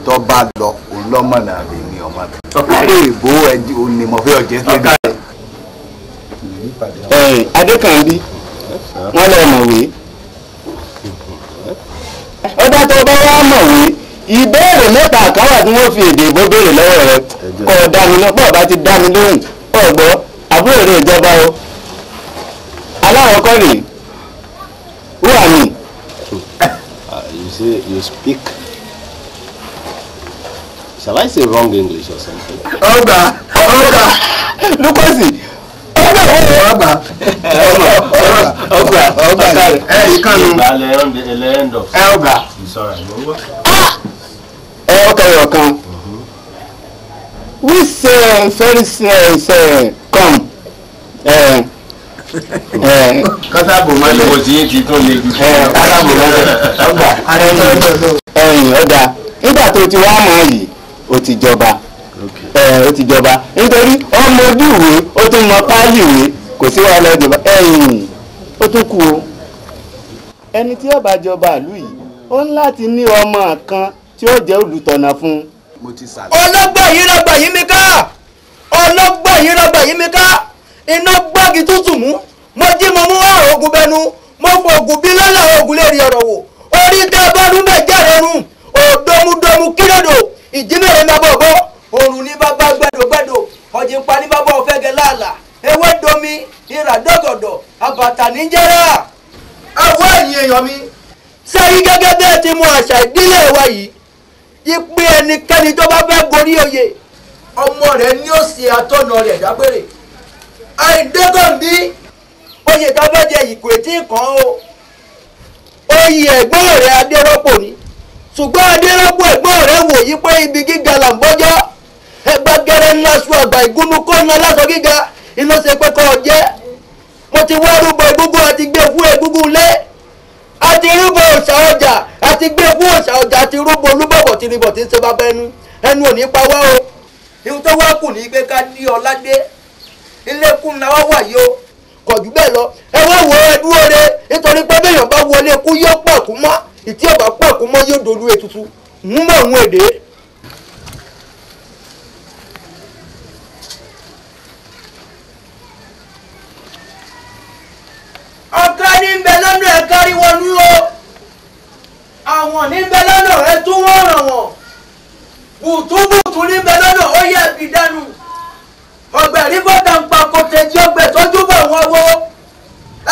tó bá lọ òun lọ́mọ náà lè ní ọmọ rẹ̀. Ọ̀pọ̀ èèbó ẹ̀dí òun ni mo fẹ́ ọ̀jẹ́ sílẹ̀. Adékànbí, wọ́n lọ mọ̀wé. Ọba tó bá wá mọ̀wé, ìbéèrè mẹ́ta kan wà tí wọ́n fi èdè ìbò béèrè lọ́wọ́ rẹ̀. Kò dá mi lọ, bọ́ọ̀ bá ti dá mi lóhùn, ọ̀gbọ́, àbúrò rẹ̀ ìjọba o. Aláwọ̀kọ́ rèé, who are me? You say you speak. Shall I say wrong English or something? Ọgbà, ọgbà, Lukosi, ọgbà, ọgbà, ọgbà, ọgbà, ẹ ìkànnì. Ẹ ọgbà. Ẹ ọkọ ẹyọ kan. Which very come? Kásáàbò mọ́lẹ̀. Mo ti yín ti tún lè ju. Kásáàbò mọ́lẹ̀. Ọgbà, ẹ̀yìn ọ̀dà. Nígbà tó ti wá mọ̀ yìí, ó ti jọba. Ó ti jọba nítorí ọmọ ojú ìwé ó tún mọ páálí ìwé kò sí wàhálà ìjọba ẹ̀yìn ó tún kú o. Ẹni tí ó bá jọba ìlú yìí ó ń láti ní ọmọ kan tí ó jẹ́ olùtọ̀nà fún un. Ọlọ́gbà yìí rọgbà yìí mi ká, ọlọ́gbà yìí rọgbà yìí mi ká, iná gbági tútù mú, mo jí mo mú àrùn ogun bẹnu, mo fọ ògùn bí lọ́lá ogun lè rí ọ̀rọ̀ wò, orí tẹ́ bá rú mẹ́jẹ̀ rẹ̀ rún, òdòmúdòmú kílódò, ìjímẹ̀rẹ̀ máa bọ̀ bọ́, òrùn ní bàbá gbẹdògbẹdò, ọ̀jìn pa ní bàbá ọ̀fẹ́gẹ́ láàlà, ewé domi, ìrà dọ́gọ̀dọ̀, àbàtà níjẹ́rà. Àwọn ẹ̀yìn èèyàn mi, sẹ́yìn gẹ́gẹ́ bẹ́ẹ̀ ti mú àṣà ìdílé wa yìí, ìpín ẹnikẹ́ni tó bá fẹ́ gorí oyè, ọmọ rẹ̀ ní ó ṣe atọ́nà rẹ̀ dágbére. Àìdégànbí, oyè tó fẹ́ jẹ ìkò tí kàn ó. Oyè ẹ̀gbọ́n rẹ̀ Adérọ́pò ni. Ṣùgbọ́n Adérọ́pò ẹ̀gbọ́n rẹ̀ wò yí pé ibi gíga là ń bọ́jọ́. Ẹgbà gẹrẹ ńlá sùn àgbà ìgúnnú kọ́ ńlá lásọ gíga, iná ṣe pé kọ́ ọ jẹ́. Mo ti wá rúbọ egúngún àti gbé fún egúngún lé. Àti rúbọ òòṣà ọjà àti gbé fún òòṣà ọjà àti rúbọ olúbọ̀bọ̀ tí rìbọ̀ tí ń ṣe bàbá ẹnu. Ẹnu ò ní pa wá o. Ihun tó wá kù ní pé ká dí ọlá dé. Ilé kún náà wá wà yìí o. Kò jù bẹ́ẹ̀ lọ. Ẹ wá wo ẹ dúró re nítorí pé béèyàn bá wọlé kú yóò pọ̀ kú mọ́. Ìtí ọ̀bà pọ̀ kú mọ́ yóò dolú ètùtù. Mú mọ̀ òun èdè. Ọ̀ká ní ń bẹ lọ́nà ẹ̀ kárí wọnú o. Àwọn ní ń bẹ lọ́nà ẹ̀ tún wọ́n ràn wọ́n. Bùtúbùtù ní ń bẹ lọ́nà ó yẹ ẹ̀bí dànù. Ọ̀gbẹ̀rí bọ́dà ń pa kòtẹ́jì ọgbẹ̀ tọ́jú bọ̀ wọ́n wo.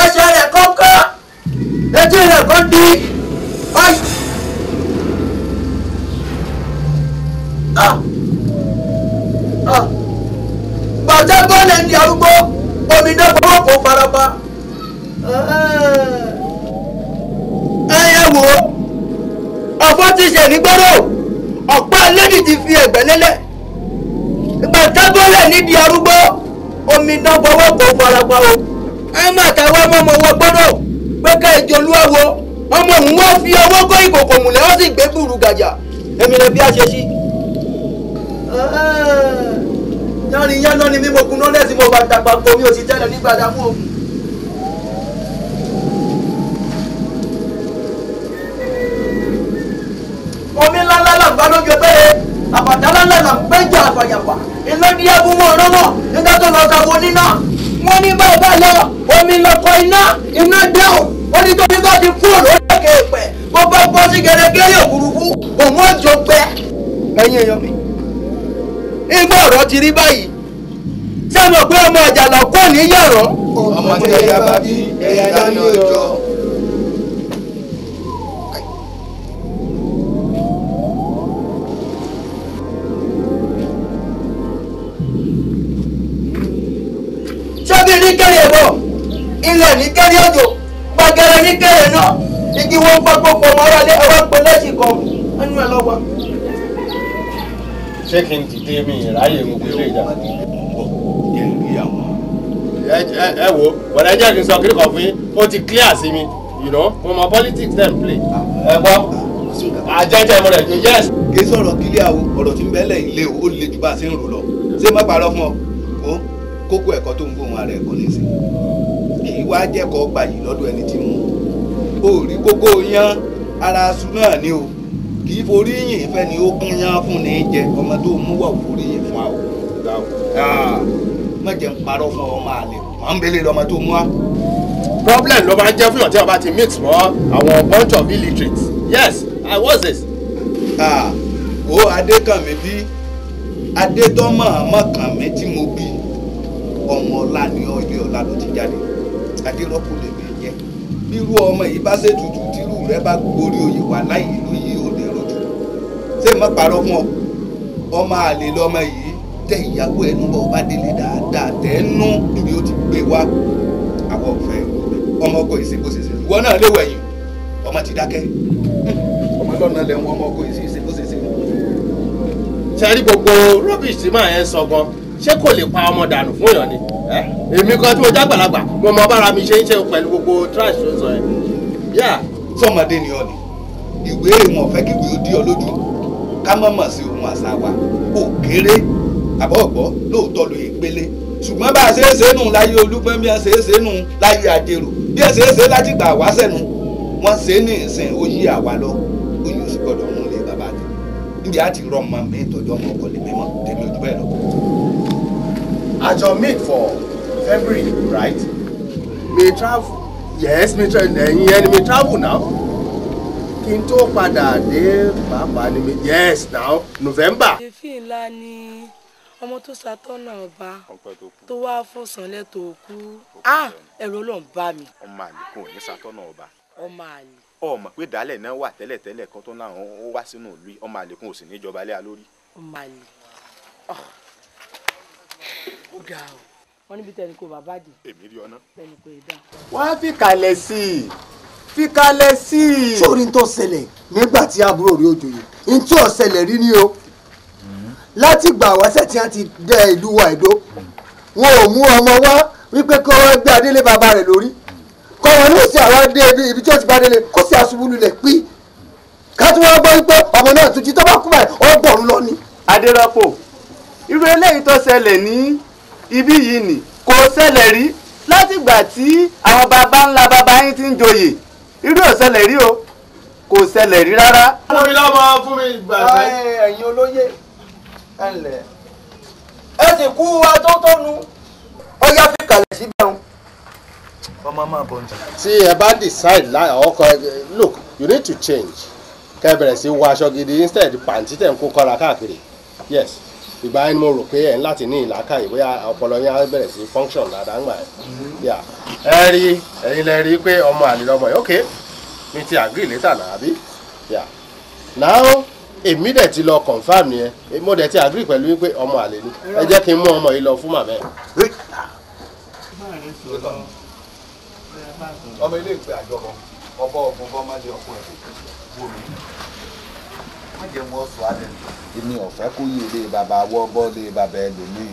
Ẹsẹ̀ rẹ̀ kọ́kọ́, etí rẹ̀ kọ́ di. Bàtà bọ́ọ̀lù ń di arúgbó, omi náà fọwọ́ kó farapa. Ẹyẹ wo, ọ̀fọ̀ ti ṣe nígbọ́rọ̀, ọ̀pá lẹ́dí ti fi ẹ̀gbẹ́ lélẹ̀. Bàtà bọ́ọ̀lù nídìí arúgbó, omi náà fọwọ́ kó farapa o. Ẹ má tàwa mọ́mọ́ wọ gbọ́dọ̀ pé ká ìjọlúwàwọ ọmọ òun wá fi ọwọ́ kó ìkòkò mùlẹ̀ ó sì gbé búrú gàjà. Èmi lè bí a ṣe sí. Yánni yánná ni mímọ ogun náà lẹ́sìn mo bá dàgbà pọ̀ mi ò sì tẹ́lẹ̀ nígbà dá fún ogun. Omi ńláńlá là ń bá lójú ẹgbẹ́ rẹ̀, àbàtà ńláńlá là ń gbẹ́jà àfàyàfà, iná ní ẹbú mọ́ ọ̀rọ̀ mọ́, nígbà tó lọ sàwọn oníná. Wọ́n ní bá lọ, omi lọkọ iná, iná dáhùn, ó ní tóbi bá ti kúrò lórí òkè èèpẹ̀, bó bá bọ́ sí gẹ́gẹ́rẹ́ òfurufú, òun ó jọ gbẹ. Ẹ̀yin èèyàn mi, ìgbà ọ̀rọ̀ ti rí báyìí, ṣé Ẹ mọ̀ pé ọmọ àjàlá kò ní yàrá. Ọmọ tí ẹyà bá bí ẹyà ní ọjọ́. Ṣé ní kéré bọ̀, ilẹ̀ ní kéré òjò, gbàgẹ̀rẹ̀ ní kéré náà, igi wọn pápọ̀ pọ̀ mọ́ra lé ẹwà pé lẹ́sìn kan, ẹnu ẹ̀ lọ́wọ́. Ṣé kí n dìde mi ìráyè gbogbo ilé ìjà? Ẹ wo, bọ̀dá jẹ́ kí n sọ kíríkọ̀ fún yín, ó ti clear sí mi, you know, mo mọ politics dem play. Ẹ gbọ́, àjẹjẹ mo rẹ̀ ju yes. Kì í sọ̀rọ̀ kílíà o, ọ̀rọ̀ tí ń bẹ́lẹ̀ ilé o, ó le ju bá a ṣe ń rò lọ. Ṣé má parọ́ fún ọ? Kókó ẹ̀kọ́ tó ń gbóhùn ara ẹ̀kọ́ ní sí kì í wá jẹ́kọ̀ọ́ gbayì lọ́dọ̀ ẹni tí mú o rí kókó yán ara aṣu náà ni o kì í forí yìn fẹ́ ni ó kún yán fún ní jẹ ọmọ tó mú wà forí yìn fún àwọn má jẹ́ ń parọ́ fún ọmọ àlè wọ́n ń belé lọ́mọ tó mú wa. Problem ló máa ń jẹ́ fún yàn tí wọ́n bá ti mix mọ́ àwọn bunch of illiterates. Yes, I was this. Wo Adékànmí bí Adétọ́mọ̀ mọ̀kànmí tí mo bí ọmọ ọlá ni ọ ilé ọlá ló ti jáde Adérọ́pò lèmi jẹ bírú ọmọ yìí bá ṣètùtù tírú rẹ bá gorí oyè wà láì ìlú yìí ò lè rojú ṣé má parọ́ fún ọ ọmọ àlè lọmọ yìí tẹ ìyàwó ẹnu bọ ọba délé dáadáa tẹ ẹ nú níbi ó ti gbé wá àwọn ọ̀fẹ́ ọmọ ọkọ ìṣe bó ṣe ṣe ìwọ náà léwọ ẹ̀yìn ọmọ ti dákẹ́ ọmọ lọ́nà lẹ́wọ̀n ọmọ ọkọ ìṣe bó ṣe ṣe. Ṣé rí gbogbo rubbish tí màá yẹn sọ gan ṣé kò lè pa ọmọ dànù fún èèyàn ni èmi kan tí mo jágbàlagbà mo mọ bára mi ṣe ń ṣe pẹ̀lú gbogbo trash tó ń sọ yẹn. Sọmọdé ni ọ ni ìwé ìwọ̀n ọ̀fẹ́ kí ìwé ó dí ọ lójú ká má mọ̀ sí ohun àṣà wa kò kéré àbọ̀ ọ̀gbọ́ lóòótọ́ ló yẹ pélé ṣùgbọ́n bá a ṣe é ṣe nù láyé Olúgbọ́n bí a ṣe é ṣe nù láyé Àjèrò bí a ṣe é ṣe láti gbà wá sẹ́nu wọ́n ṣe é ní ìsìn ó yí àwa lọ ó yóò sì gbọ́dọ̀ mú lé bàbá àti níbi àti rọ ọmọ mi tọ́jú ọmọ ọkọ lè mímọ́ tèmi ojú bẹ́ẹ̀ lọ. Àjọ meet for February, right? Me travel. Yes, me travel. Ẹ̀yin ẹni me travel now. Kí n tó padà dé pàápàá ni mi. Yes, now November. Èéfín ńlá ni ọmọ tó ṣàtọ́nà ọba tó wá fọ̀sánlẹ̀ tó kú. Ah, ẹ̀rọ ló ń bá mi. Ọmọ àlè kò ní ṣàtọ́nà ọba. Ọmọ àlè. Ọmọ pé dálẹ̀ náà wà tẹ́lẹ̀tẹ́lẹ̀ kan tó náà ó wá sínú ìlú ọmọ àlè kò sì ní ìjọba lé a lórí. Ọmọ àlè. Ó ga o. Wọ́n níbi tẹni kò bàbá dì. Èmi rí ọ ná. Tẹni kò dá. Wá fi kalẹ̀ sí i fi kalẹ̀ sí i. Sórí ń tó ṣẹlẹ̀ nígbà tí àbúrò rí òjòyè ń tí ò ṣẹlẹ̀ rí ni o láti gbà wáṣẹ̀ tí wọ́n ti dẹ ìlú wa Ẹdó wọn ò mú ọmọ wá wípé kí wọ́n gbé adélé bàbá rẹ̀ lórí kọ́ wọn ní òsì àwọn dé ibi tí ó ti bá délé kó sì aṣubú lulẹ̀ pí ká tí wọ́n gbọ́ wípé ọmọ náà tún jí tó bá kú báyìí ó bọ̀rún lọ ni. Adérọ́pò irú eléyìí tó ṣẹlẹ̀ ní ibí yìí ni kò ṣẹlẹ̀ rí látìgbà tí àwọn baba ńlá baba yín ti ń joyè irú ò ṣẹlẹ̀ rí o kò ṣẹlẹ̀ rí rárá. Fún mi lọ́mọ fún mi gbàgbé. Ẹ̀yin olóyè ẹ ǹlẹ́ ẹ sì kú atótónu ó yá fi kalẹ̀ síbẹ̀ ń. Ọmọ máa bọ̀ ní. Tí ẹ bá decide láì ọkọ look you need to change kẹ́ ẹ bẹ̀rẹ̀ sí wọ aṣọ gidi instead pàǹtí tẹ̀ ń kó kọ́ra káàkiri yes ìgbà yẹn ni mo rò pé ẹ̀ ń láti ní ìlàkàyè bóyá ọpọlọ yẹn á bẹ̀rẹ̀ sí function dáadáa ńgbà yẹn ẹ rí ẹ̀yin lẹ rí pé ọmọ àlè lọmọ yìí ok mi ti agree later náà àbí now èmi dẹ̀ ti lọ confirm yẹn mo dẹ̀ ti agree pẹ̀lú wípé ọmọ àlè ni ẹ jẹ́ kí n mú ọmọ yìí lọ fún màmá ẹ̀. Ọmọ ilé ìpè àjọbọ ọbọ ọgbọn bọ má lé ọkọ ẹ wò mí má jẹ wọn sọ alẹ. Èmi ò fẹ́ kó yé ilé bàbá wọ́ bọ́ lé bàbá ẹlòmíì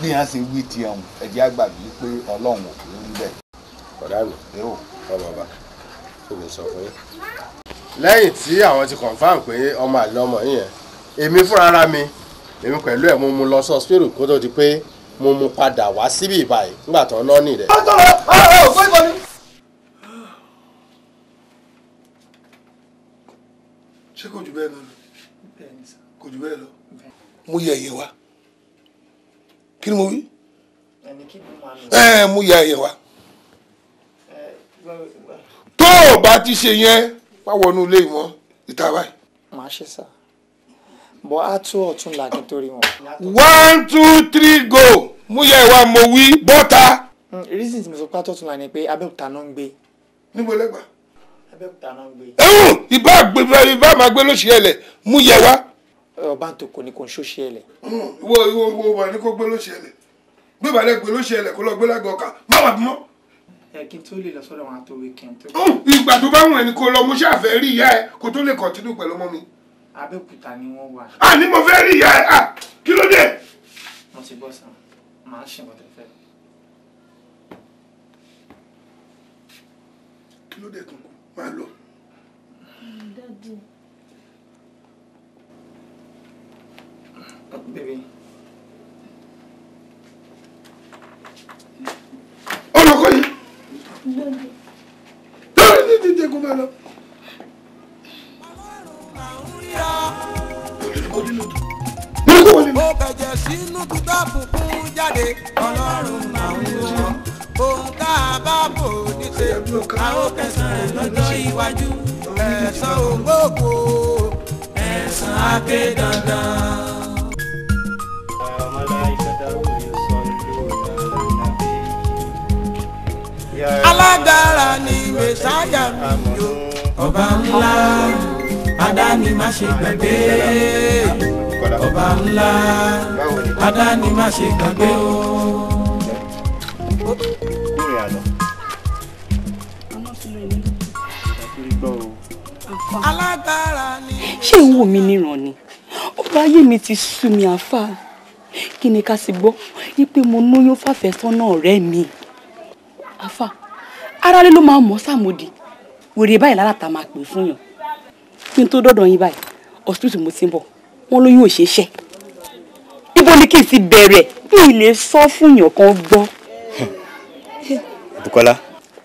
bí wọ́n ṣe wí tiẹ̀ ń ẹ̀jẹ̀ àgbà bíi pé Ọlọ́run ò kì í rí bẹ́ẹ̀. Ọ̀dà mi ọmọ ọba kí ni sọ fún yín. Lẹ́yìn tí àwọn ti confam pé ọmọ àlè ọmọ yìí yẹn èmi fúnra ara mi èmi pẹ̀lú ẹ̀ mo mú lọ sọ́spírù kó tó di pé mo mú padà wá síbí ìbàyí nígbà tó ń ná nì rẹ̀. Ṣé kò jù bẹ́ẹ̀ lọ kò jù bẹ́ẹ̀ lọ mo yẹ ẹ̀yẹ wa kí ni mo wí mo yẹ ẹ̀yẹ wa tó o bá ti ṣe yẹn má wọnú ilé ìmọ̀ ìta báyìí. Màá ṣe sá bọ́ á tó ọ̀tún là kí n tó rí wọn. 1 2 3 go. Mú yẹ ìwà mo wí bọ́ta. Reason tí mo sọ pé àtọ̀túnla ni pé Abẹ́òkúta náà ń gbé. Níbo lẹ́gbàá? Abẹ́òkúta náà ń gbé. Ẹ̀hún ìbá máa gbé lóṣì ẹlẹ̀ mú yẹ wá. Ọbántòkò ni kò ń ṣòṣì ẹlẹ̀. Ìwọ ìwọ ìwọ wà ní kó gbé lóṣì ẹlẹ̀. Gbé balẹ̀ gbé lóṣì ẹlẹ̀ kó lọ gbé lágọ̀ọ́ ọkà. Má wà bímọ. Ẹ kí n tó lè lọ sọ́dọ̀ wọn àtò weekend tó. Ìgbà tó bá wùn ẹni kó lọ mo ṣàfẹ́ rí ìyá ẹ kó tó lè continue pẹ̀lú ọmọ mi. Abẹ́òkúta ni wọ́n wà. À ní mo fẹ́ rí ìyá ẹ à kí ló dé? Mo ti gbọ́ sàn, màá ṣe nǹkan tẹ́ fẹ́. Kí ló dé tún kù? Máa lọ. Daddy. Baby. Ọlọ́kọ yìí. Daddy. Dídé kó máa lọ. Ó bẹ̀jẹ̀ sínú tutọ́ funfun jáde, Ọlọ́run máa ń wò ó. Ohun tá a bá bò ní ṣe, a ó kẹsàn-án rẹ̀ lọ́jọ́ iwájú. Ẹ̀san ògbógbò, ẹ̀san á ké dandan. Alágbára ni Mèsáyà mi yó, ọba ńlá, adáni má ṣe gbàgbé. Ọba ńlá, adáni má ṣe gbàgbé o. Alágbára ni. Ṣé ń wò mí níran ni? Ọ̀rọ̀ ayé mi ti sú mi àáfà. Kí ni ká sì gbọ́ wípé mo lóyún fàfẹ́sọ́nà ọ̀rẹ́ mi? Àáfà, aráalé ló máa mọ̀ sàmòdì. Wèrè báyìí lára ta máa pè fún yàn. Kí n tó dọ́dọ̀ yín báyìí, hospital mo ti ń bọ̀. Wọ́n lóyún ò ṣeé ṣẹ́. Ibo ni kí n ti bẹ̀rẹ̀? Mi lè sọ fún yàn kan gbọ́. Bùkọ́lá.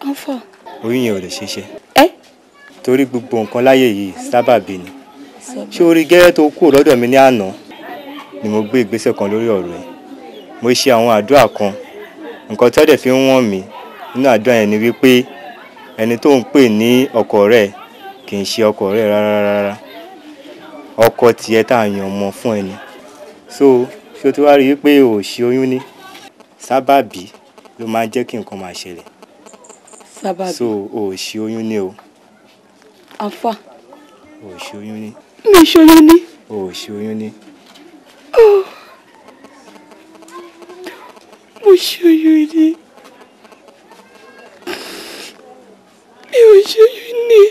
Àáfà. Oyún yẹn ò lè ṣeé ṣe. Ẹ́. Torí gbogbo nǹkan láyé yìí sábàbí ni. Ṣé orí gẹ́rẹ́ tó kúrò lọ́dọ̀ mi ní àná ni mo gbé ìgbésẹ̀ kan lórí ọ̀rọ̀ ẹ̀. Mo ṣe àwọn àdúrà kan. Nǹkan tí ó dẹ̀ fi ń wọ̀n mí nínú àdúrà yẹn ni wípé ẹni tó ń pè ní ọkọ rẹ̀ kì í ṣe ọkọ rẹ̀ rárá rárá. Ọkọ tiẹ̀ tá a yàn mọ́ fún ẹni. So ṣé o ti wá rí i pé o ò ṣe oyún ní? Sábàbí ló máa ń jẹ́ kí nǹkan máa ṣẹlẹ̀. Sábàbí. So o ò ṣe oyún ní o. Àáfà. O ò ṣe oyún ní. Mi ò ṣe oyún ní. O ò ṣe oyún ní. Mo ṣe oyún ní. Mi ò ṣe oyún ní.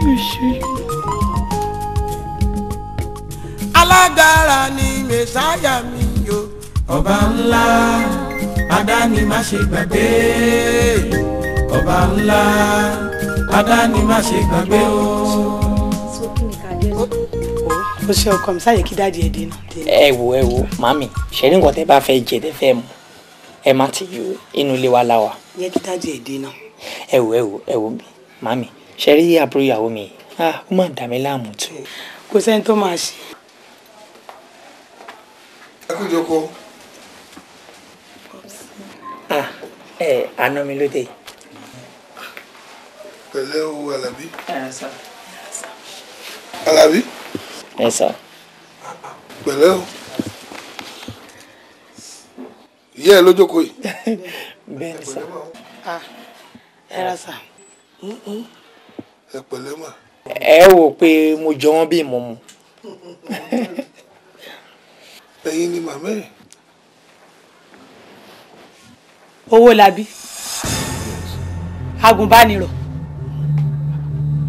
Mi ò ṣe oyún ní. Alágbára ni Mèsáyà mi yó, ọba ńlá, adáni má ṣe gbàgbé. Ọba ńlá, adáni má ṣe gbàgbé o. Ó ṣe ọkọ mi sáyẹ kí dáàdi ẹ dé náà. Ẹ wo màmí, ṣe ní nǹkan tẹ́ bá fẹ́ jẹ tẹ́ fẹ́ mu, ẹ má ti yó inú ilé wa láwa. Yẹ kí dáàdi ẹ dé náà. Ẹ wo mi, màmí, ṣe rí àbúrò ìyàwó mi, ó má dà mí láàmú tó. Kò sẹ́ni tó máa ṣe. Ẹ kú jókòó. Ẹ àná mi ló dé. Pẹ̀lẹ́ o Àlàbí. Àlàbí. Ẹ sà. Pẹ̀lẹ́ o. Ìyá ẹ ló jókòó yìí. Bẹ́ẹ̀ ni sà. Ẹ ra sà. Ẹ pẹ̀lẹ́ mà. Ẹ wò pé mo jọ wọ́n bí ìmọ̀mù. Ẹ̀yin ni màmá ẹ̀. Owólabí agùnbánirọ̀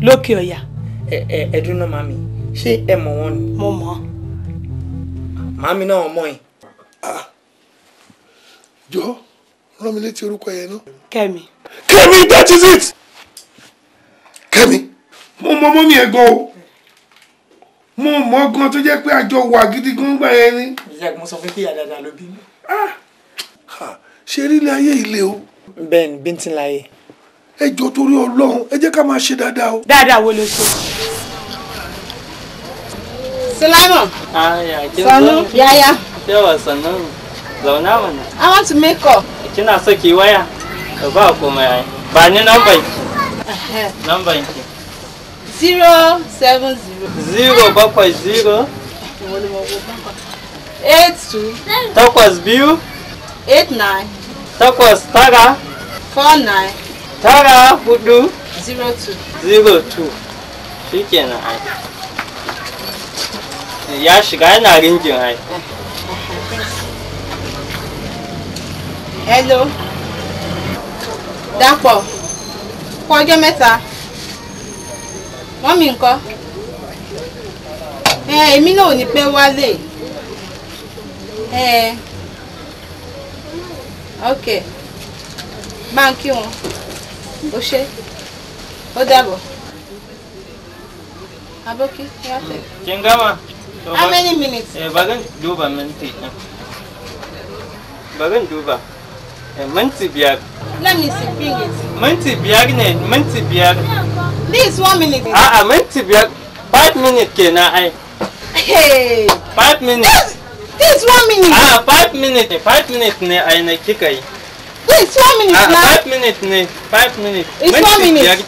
lókè ọ̀yà. Ẹ dúró màmí, ṣé ẹ mọ̀ wọ́n ni? Mo mọ̀. Màmí náà mọ̀ ẹ́. Jọ rán mi létí orúkọ yẹn náà. Kẹ́mi. Kẹ́mi, that is it. Kẹ́mi, mo mọ mọ́mí ẹ̀ gan o. Mo mọ̀ gan tó jẹ́ pé àjọ wà gidi gan gbà yẹn ni. Ìyá mo sọ fún pé ìyá dáadáa ló bí mi. Ṣe rí ilé ayé ilé o. Bẹ́ẹ̀ni, bíntín láyé. Ẹ jọ̀ọ́ torí Ọlọ́run, ẹ jẹ́ ká máa ṣe dáadáa o. Dáadáa wo ló ṣe? Sulaiman. Sannu. Yaya. Yawa sannu. Zauna mana. I want to make up. Kina so ki waya? Ba komai ai. Ba ni number ki. Number ki. 070. 070. Ìwọ ló mọ owó báńkì. 8 2. 8 2. 8 9. 8 9. 49. 9 4. 02. 02. Shikenan ai. Ya shiga, yana ringin ai. Hello. Dàpọ̀. Kú ọjọ́ mẹ́ta. Mummy ńkọ́? Ẹ èmi náà ò ní pẹ́ wálé. Ẹ ok. Bá ń kí wọn. Ó ṣé. Ó dàbọ̀. Aboki, ya tẹ̀. Kin gama? How many minutes? Eh, bari in duba minti ɗin. Bari in duba. Eh, minti 5. Let me see, bring it. Minti 5 ne, minti 5. This one minute. A'a, minti 5. 5 minutes kenan ai. Hey. 5 minutes. This one minute. A'a, 5 minutes. 5 minutes ne ai na kika yi. This one minute A'a, now. 5 minutes ne. 5 minutes. It's Minti one minute. 5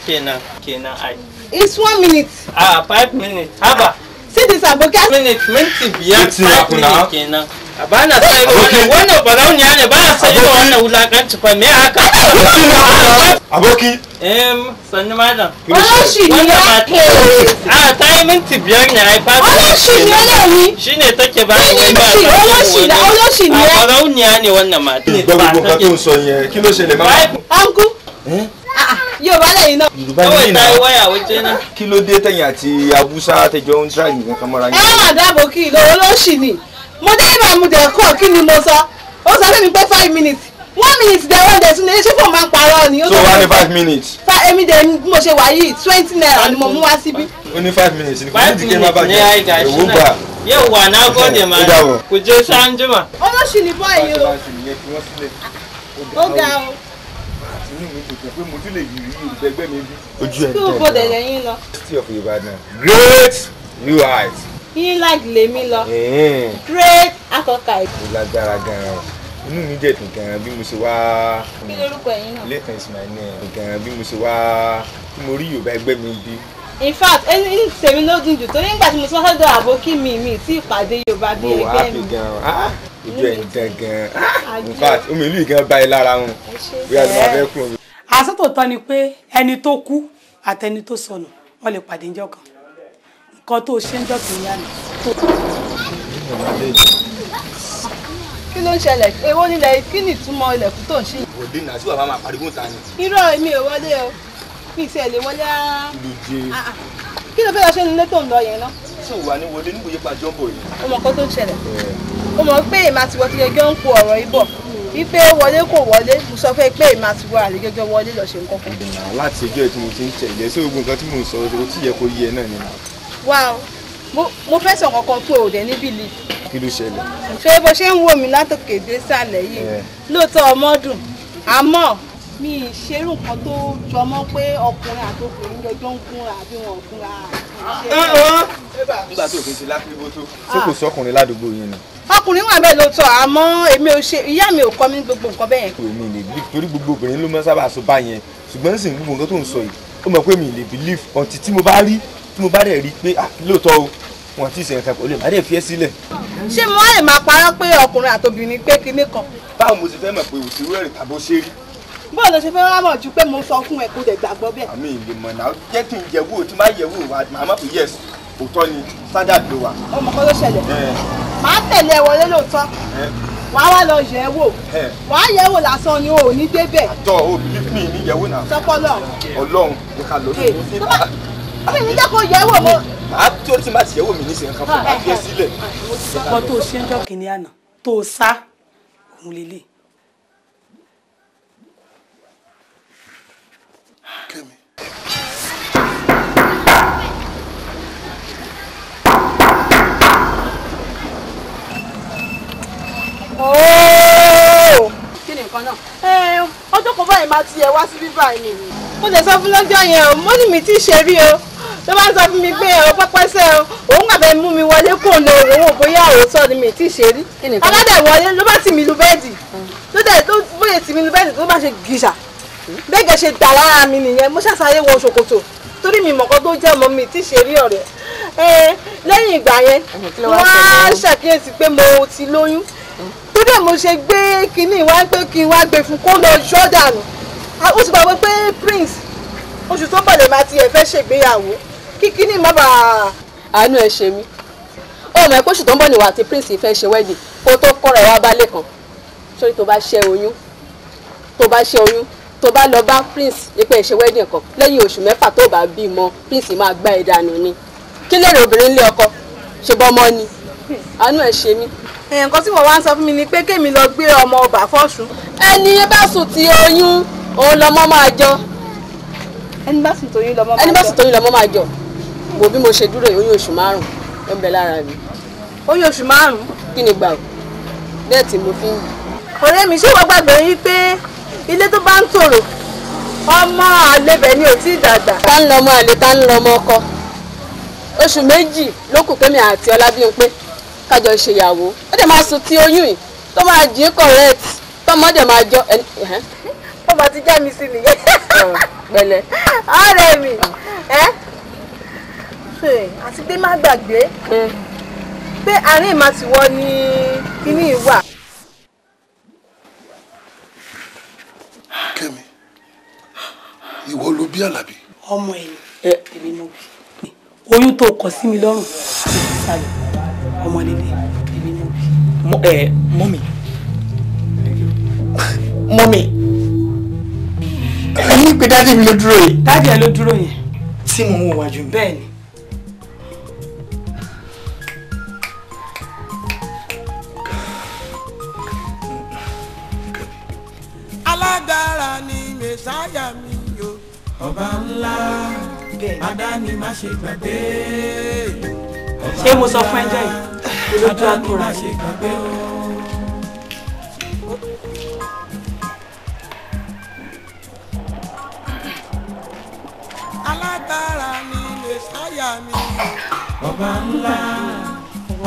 kenan ai. It's one minute. A'a, 5 minutes. Haba. See this aboki. Minutes, minti 5. Wetin 5 happen now? minutes kenan. Ba na son irin wannan, wannan barauniya ne, ba na son irin wannan wulakanci fa, me haka? Aboki. Sannu malam. Olóṣì ni Wannan ẹ́. A ta yi minti 5 ne ai, 5 Olóṣì ni eléyìí. Shine take ba Kí ni ni ba tí? Olóṣì ni, olóṣì ni A ẹ́. barauniya ne wannan mata. Gbọ́ gbogbo nǹkan tó ń sọ yẹn, kí ló ṣẹlẹ̀ máa? Uncle. Yorùbá lẹ́yìn náà. Yorùbá ní Kawai ìlànà. ta yi waya waje na. Kí ló dé tẹ̀yìn àti Awúsá tẹjọ ń tíráì nǹkan kan mọ́ra Ẹ yín? má má dáàbò kí ìlò olóṣì ni. Mo dé ibà mo dẹ̀ kọ́ kí ni mo sọ. Ó sọ fún mi pé 5 minutes. 1 minute dẹ̀ wọ́n dẹ̀ tún lè ṣé fún máa ń parọ́ ni. Ó So sọ wá fún ní mi 5 minutes. Fa èmi dẹ̀ bí mo ṣe wà yìí, 20 naira ni mo mú wá síbí. Ó ní 5 minutes ní kò ní 5 ìdíkẹ́ má minutes ne ai bàjẹ́. gashi Èwo nan. gbà. Yauwa, na gode Ó malam. dàbọ̀. Ku je sai an jima. Olóṣì ni bọ́ yìí o. Ó ga o. Inú mi dùn pé mo tún lè yìí rí Yorùbá ẹgbẹ́ mi bí. Ojú ẹ̀ Kí o bọ̀dẹ̀ lẹ́yìn lọ. University of Ibadan. Great UI. Yín láì lèmi lọ. Ẹ̀ẹ́n. Great akọkà. Ó lágbára gan-an. Inú mi dẹ̀ dùn gan-an bí mo ṣe wá. Kí lorúkọ ẹ̀yin náà? Lẹ́kàn is my name. Gan-an bí mo ṣe wá tí mo rí Yorùbá ẹgbẹ́ mi bí. In fact, ẹni ní tèmi ló dùn jù torí nígbà tí mo ti wá sọ́dọ̀ àbókí mi, mi tí ìpàdé Yorùbá bí Mo wà ẹgbẹ́ happy mi. gan-an. Ah! Ojú ẹ̀ ń dán gan-an. Ah! In fact, omi ìlú yìí gan bá ẹ lára wọn. Bóyá ló máa fẹ́ kúrò. Àsọtòótọ́ ni pé ẹni tó kú àtẹni tó sọnù, wọ́n lè pàdé ńjọ́ kan. Nǹkan tó ṣe ń jọ́ kìíní àná tó Kí ló ń ṣẹlẹ̀? Èwo nílẹ̀, kí ni ìtumọ̀ ilẹ̀kùn tó ń ṣí? Wọlé náà, tí bàbá máa pariwo ta ni. Irọ́, èmi ò wọlé o. Mi ì tiẹ̀ lè wọlé rárá. Kí ló dé? Ah, ah. Kí ló fẹ́ lọ ṣe nílé tó ń lọ yẹn náà? Tí ò wà ní wọlé níbo yípa jọ́mbò yìí. Ó mọ nǹkan tó ń ṣẹlẹ̀. Ó mọ̀ pé èmi àti ìwọ ti jọjọ́ ń po ọ̀rọ̀ yìí bọ̀. Wípé wọlé kò wọlé, mo sọ fún ẹ pé èmi àti ìwọ àlejò wọlé lọ ṣe nǹkan kan. Nà láti ọjọ́ tí mo ti ń tẹ̀lé sí gbogbo nǹkan tí mò ń sọ, o tí yẹ kó yé ẹ náà ni. Wá o, mo fẹ́ sọ nǹkan kan fún ẹ, òde níbí lè. Kí ló ṣẹlẹ̀? Ṣé bó ṣe ń wò mí látòkè dé sàlẹ̀ yìí? Lóòótọ́ ọmọ dùn, àmọ́ mi ì ṣerú nǹkan tó jọmọ́ pé ọkùnrin àti obìnrin jọjọ́ ń gúnra àbí wọn ò gúnra. Nígbà tó òfin ṣe lápébó tó. Ṣé kò sọkùnrin ládùúgbò yín ni? Ọkùnrin wà bẹ́ẹ̀ lóòótọ́, àmọ́ èmi ò ṣe, ìyá mi ò kọ́ mi ní gbogbo nǹkan bẹ́ẹ̀ yẹn. Èmi lè believe torí gbogbo obìnrin ló máa ń sábà sọ báyẹn, ṣùgbọ́n sì gbogbo nǹkan tó ń sọ yìí, ó mọ̀ pé mi lè believe until tí mo bá rí, tí mo bá dẹ̀ rí pé ah, lóòótọ́ o, wọn ti ṣe nǹkan, kò lè má dẹ̀ fi ẹ́ sílẹ̀. Ṣé mo wá lè máa parọ́ pé ọkùnrin àtobìnrin pé kinní kan? Báwo mo ṣe fẹ́ mọ̀ pé òṣèré rẹ̀ tàbó ṣe rí? Bóò ló ṣe fẹ́ wá mọ̀ ju pé mo sọ fún ẹ kó dẹ̀ gbàgbọ́ bẹ́ẹ̀? Àmì ìlè mọ̀ náà, jẹ́ kí n yẹ̀ wò, tí má yẹ̀ wò wá, màá mọ̀ pé yes, òótọ́ ni, standard ló wà. Ọmọ kan ló ṣẹlẹ̀. Màá tẹ̀lé ẹ wọlé lóòótọ́, wàá wá lọ yẹ̀ ẹ́ wò. Wàá yẹ̀ ẹ́ wò lásán ni, o ò ní débẹ̀. Àtọ̀ o believe me ní yẹ̀ wò náà. Sọpọ́lọ́. Ọlọ́run ní ká lọ sí. Tó bá mi ní jẹ́ kó yẹ̀ ẹ́ wò mo. Màá tó tí má ti yẹ̀ wò mí ní ṣe nǹkan fún mi, màá fi ẹ́ sílẹ̀. Nǹkan tó ṣe ń jọ́ kìíní àná tó sá òun lélẹ̀. Kẹ́mi. Ooo. Kí ni nǹkan náà? Ẹ ọjọ́ kan báyìí máa tiẹ̀ wá síbí báyìí ni. Mo lè sọ fún lọ́jọ́ yẹn o, mo ní mi tí ì ṣe rí o. Tó bá ń sọ fún mi pé ọ pẹ́pẹ́sẹ́ o, òun àbẹ̀ mú mi wọlé kò lè òun ò bóyá òótọ́ ni mi tí ì ṣe rí. Aládẹ̀ wọlé ló bá tì mí lu bẹ́ẹ̀dì. Ló dẹ̀ tó bóyá tì mí lu bẹ́ẹ̀dì tó bá ṣe gìṣà. Bẹ́ẹ̀gẹ̀ ṣe dà lára mi nìyẹn, mo ṣàṣàyè wọ ṣòkòtò. Torí mi mọ̀kọ́ tó jẹ́ ọmọ mi tí ì ṣe rí ọ̀rẹ́. Lẹ́yìn ìgbà yẹn wọ́n á ṣàkíyèsí pé mo ti lóyún. Tó dẹ̀ mo ṣe gbé kinní wá pé kí n wá gbé fún kó lọ yọ́ dànù. Ó ti gbàgbé pé Prince oṣù tó bọ̀ lè máa tiẹ̀ fẹ́ ṣègbéyàwó kí kinní má bàa. Àánú ẹ ṣe mí. Ó mọ̀ ẹ́ pé oṣù tó ń bọ̀ níwà àti Prince fẹ́ ṣe wedding kó tó kọ́ra ẹ̀ wá bá lẹ́kan. Sórí tó bá ṣẹ́ oyún tó bá ṣẹ́ oyún tó bá lọ bá Prince nípa ìṣe wedding kan lẹ́yìn oṣù 6 tó bá bímọ Prince máa gbá ẹ dànù ni. Kí lèrè obìnrin lé ọkọ ṣe bọ́mọ ni? Àánú ẹ ṣe mí. Nǹkan tí wọ́n wá ń sọ fún mi ni pé kémi lọ gbé ọmọ ọba fọ́ṣun. Ẹni bá sùn ti oyún òun lọmọ máa jọ. Ẹni bá sùn tóyún lọmọ máa jọ. Ẹni bá sùn tóyún lọmọ máa jọ. Wo bí mo ṣe dúró oyún oṣù 5 ó ń bẹ lára mi. Oyún oṣù 5. Kí ni gbà o? Bẹ́ẹ̀ tí mo fi ń. Ọ̀rẹ́ mi ṣé wọ́n gbàgbé yín pé ilé tó bá ń tòrò ọmọ àlebẹ̀ ni ò tí ì dàgbà. Tá ń lọmọ àlè tá ń lọmọ ọkọ. Oṣù 2 ló kù kémi àti Ọlábímpé kájọ ṣèyàwó. Ó dẹ̀ máa sùn tí oyún yìí tó máa jí correct tọmọ dẹ̀ máa jọ. Ó máa ti já mi sí nìyẹn. Pẹ̀lẹ́. Ọ̀rẹ́ mi àti pé má gbàgbé pé àárín ìmọ̀ tiwọ́ ni kíní wà. Kẹ́mi, ìwọ ló bí Àlàbí. Ọmọ ẹ̀ èmi mo bí. Oyún tó kọ sí mi lọ́rùn sálẹ̀ ọmọ líle èmi mo bí. Mọ́mì mọ́mì ẹni pé dáàdì mi ló dúró yìí. Dáàdì ẹ ló dúró yẹn. Tí mò ń wò wájú mi. Bẹ́ẹ̀ ni. Alágbára ni Mèsáyà mi yo, ọba ńlá, adáni má ṣe gbàgbé. Ṣé mo sọ fún ẹjọ́ yìí? Olójú àtúrà ṣe gbàgbé o. Alágbára ni Mèsáyà mi, ọba ńlá,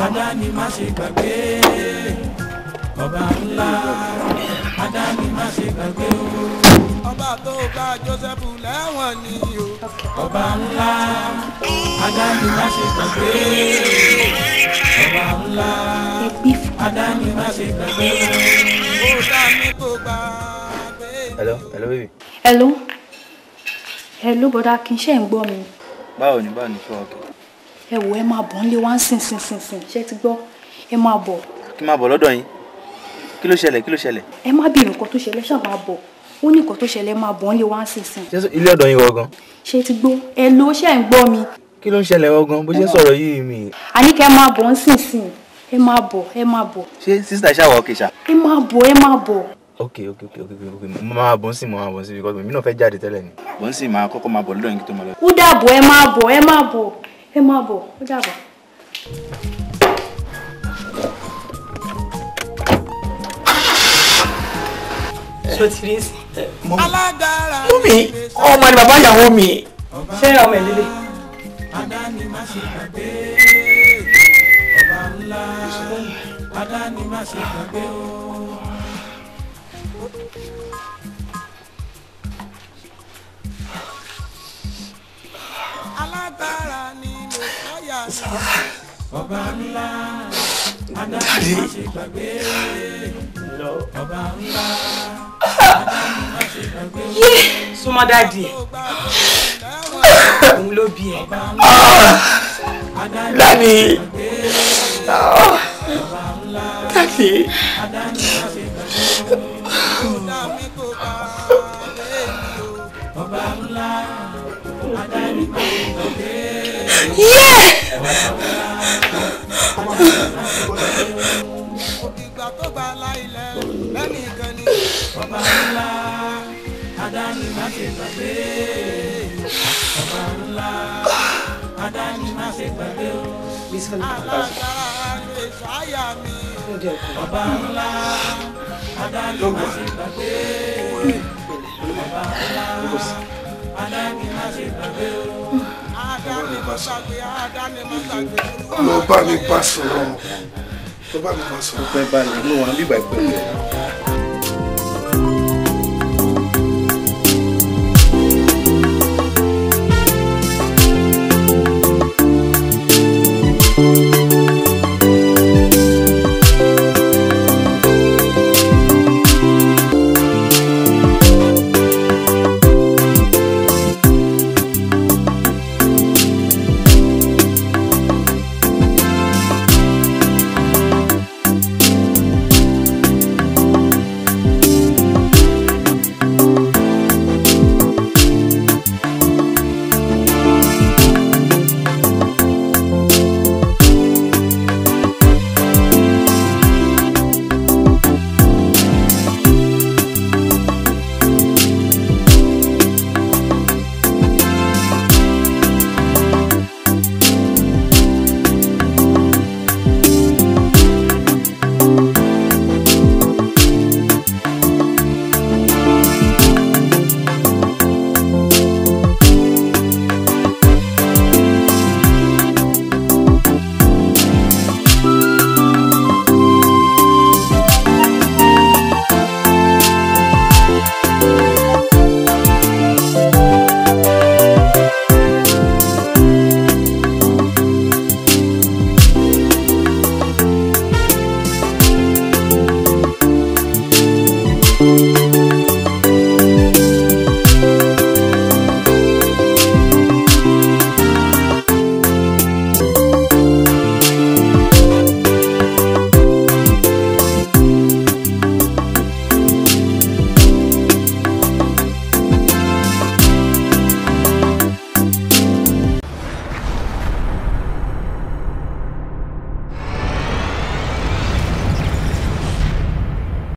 adáni má ṣe gbàgbé. Ọba ńlá, adáni má ṣe gbàgbé o. Ọba tó bá Jósẹ́fù lẹ́wọ̀n ni o. Ọba ńlá, adáni má ṣe gbàgbé. Ọba ńlá, adáni má ṣe gbàgbé o. Ó dá mi kó gbàgbé. Hello, hello baby. Hello. Hello bọ̀dá kì í ṣe ń gbọ́ mi. Báwo ni fún ọkẹ? Ẹ wò ẹ máa bọ̀ ń lé wá ń sìn sìn sìn sìn ṣé ti gbọ́? Ẹ máa bọ̀. Kí máa bọ̀ lọ́dọ̀ yín? Kí ló ṣẹlẹ̀? Kí ló ṣẹlẹ̀? Ẹ má bèrè nǹkan tó ṣẹlẹ̀ ṣáà máa bọ̀. Ó ní nǹkan tó ṣẹlẹ̀ máa bọ̀ ń lé wá ń sìn sìn. Ṣé ilé ọ̀dọ̀ yín wọ gan? Ṣé ti gbọ́? Ẹ ló ṣe ń gbọ́ mi. Kí ló ń ṣẹlẹ̀ wọ gan? Bó ṣe ń sọ̀rọ̀ yìí mi. Àní kẹ́ máa bọ̀ ń sìn sìn. Ẹ máa bọ̀, ẹ máa bọ̀. Ṣé sísá ṣàwọ̀ òkè ṣá? Ẹ máa bọ̀, ẹ máa bọ̀. Ok. Mo máa bọ̀ ń sìn, mo máa bọ̀ ń sìn because èmi náà fẹ́ jáde tẹ́lẹ̀ ni. Bọ̀ ń sìn máa kọ́kọ́ máa bọ̀ lọ́dọ̀ yín kí tó máa lọ. Ó dàbọ̀, ẹ máa bọ̀, ẹ máa bọ̀, ẹ máa bọ̀, ó dàbọ̀. Ṣó ti rí sí? Mọ́mì, ọmọ ni bàbá ìyàwó mi. Ṣé ọmọ ẹ̀ lélẹ̀? Adáni má ṣe gbàgbé. Ọba ńlá, adáni má ṣe gbàgbé o. Alágbára ni Mèsáyà mi. Ọba ńlá, adáni má ṣe gbàgbé. Ọba ńlá, adáni má ṣe gbàgbé o. Súnmọ́ dáàdì ẹ̀. Òun ló bí ẹ. Daddy. Daddy. Yeah! Ìgbà tó bá láìlẹ̀ lẹ́nìkan ni. Ọba ńlá, adáni má ṣe gbàgbé. Ọba ńlá, adáni má ṣe gbàgbé o. Alágbára Mèsáyà mi. Ọba ńlá, adáni má ṣe gbàgbé. Ọba ńlá, adáni má ṣe gbàgbé o. Adáni má gbàgbé, adáni má gbàgbé. Lọ bá mi bá sọ̀rọ̀. Lọ bá mi bá sọ̀rọ̀. Pẹ́ balẹ̀, mo wà nígbà ìpẹ́lẹ̀.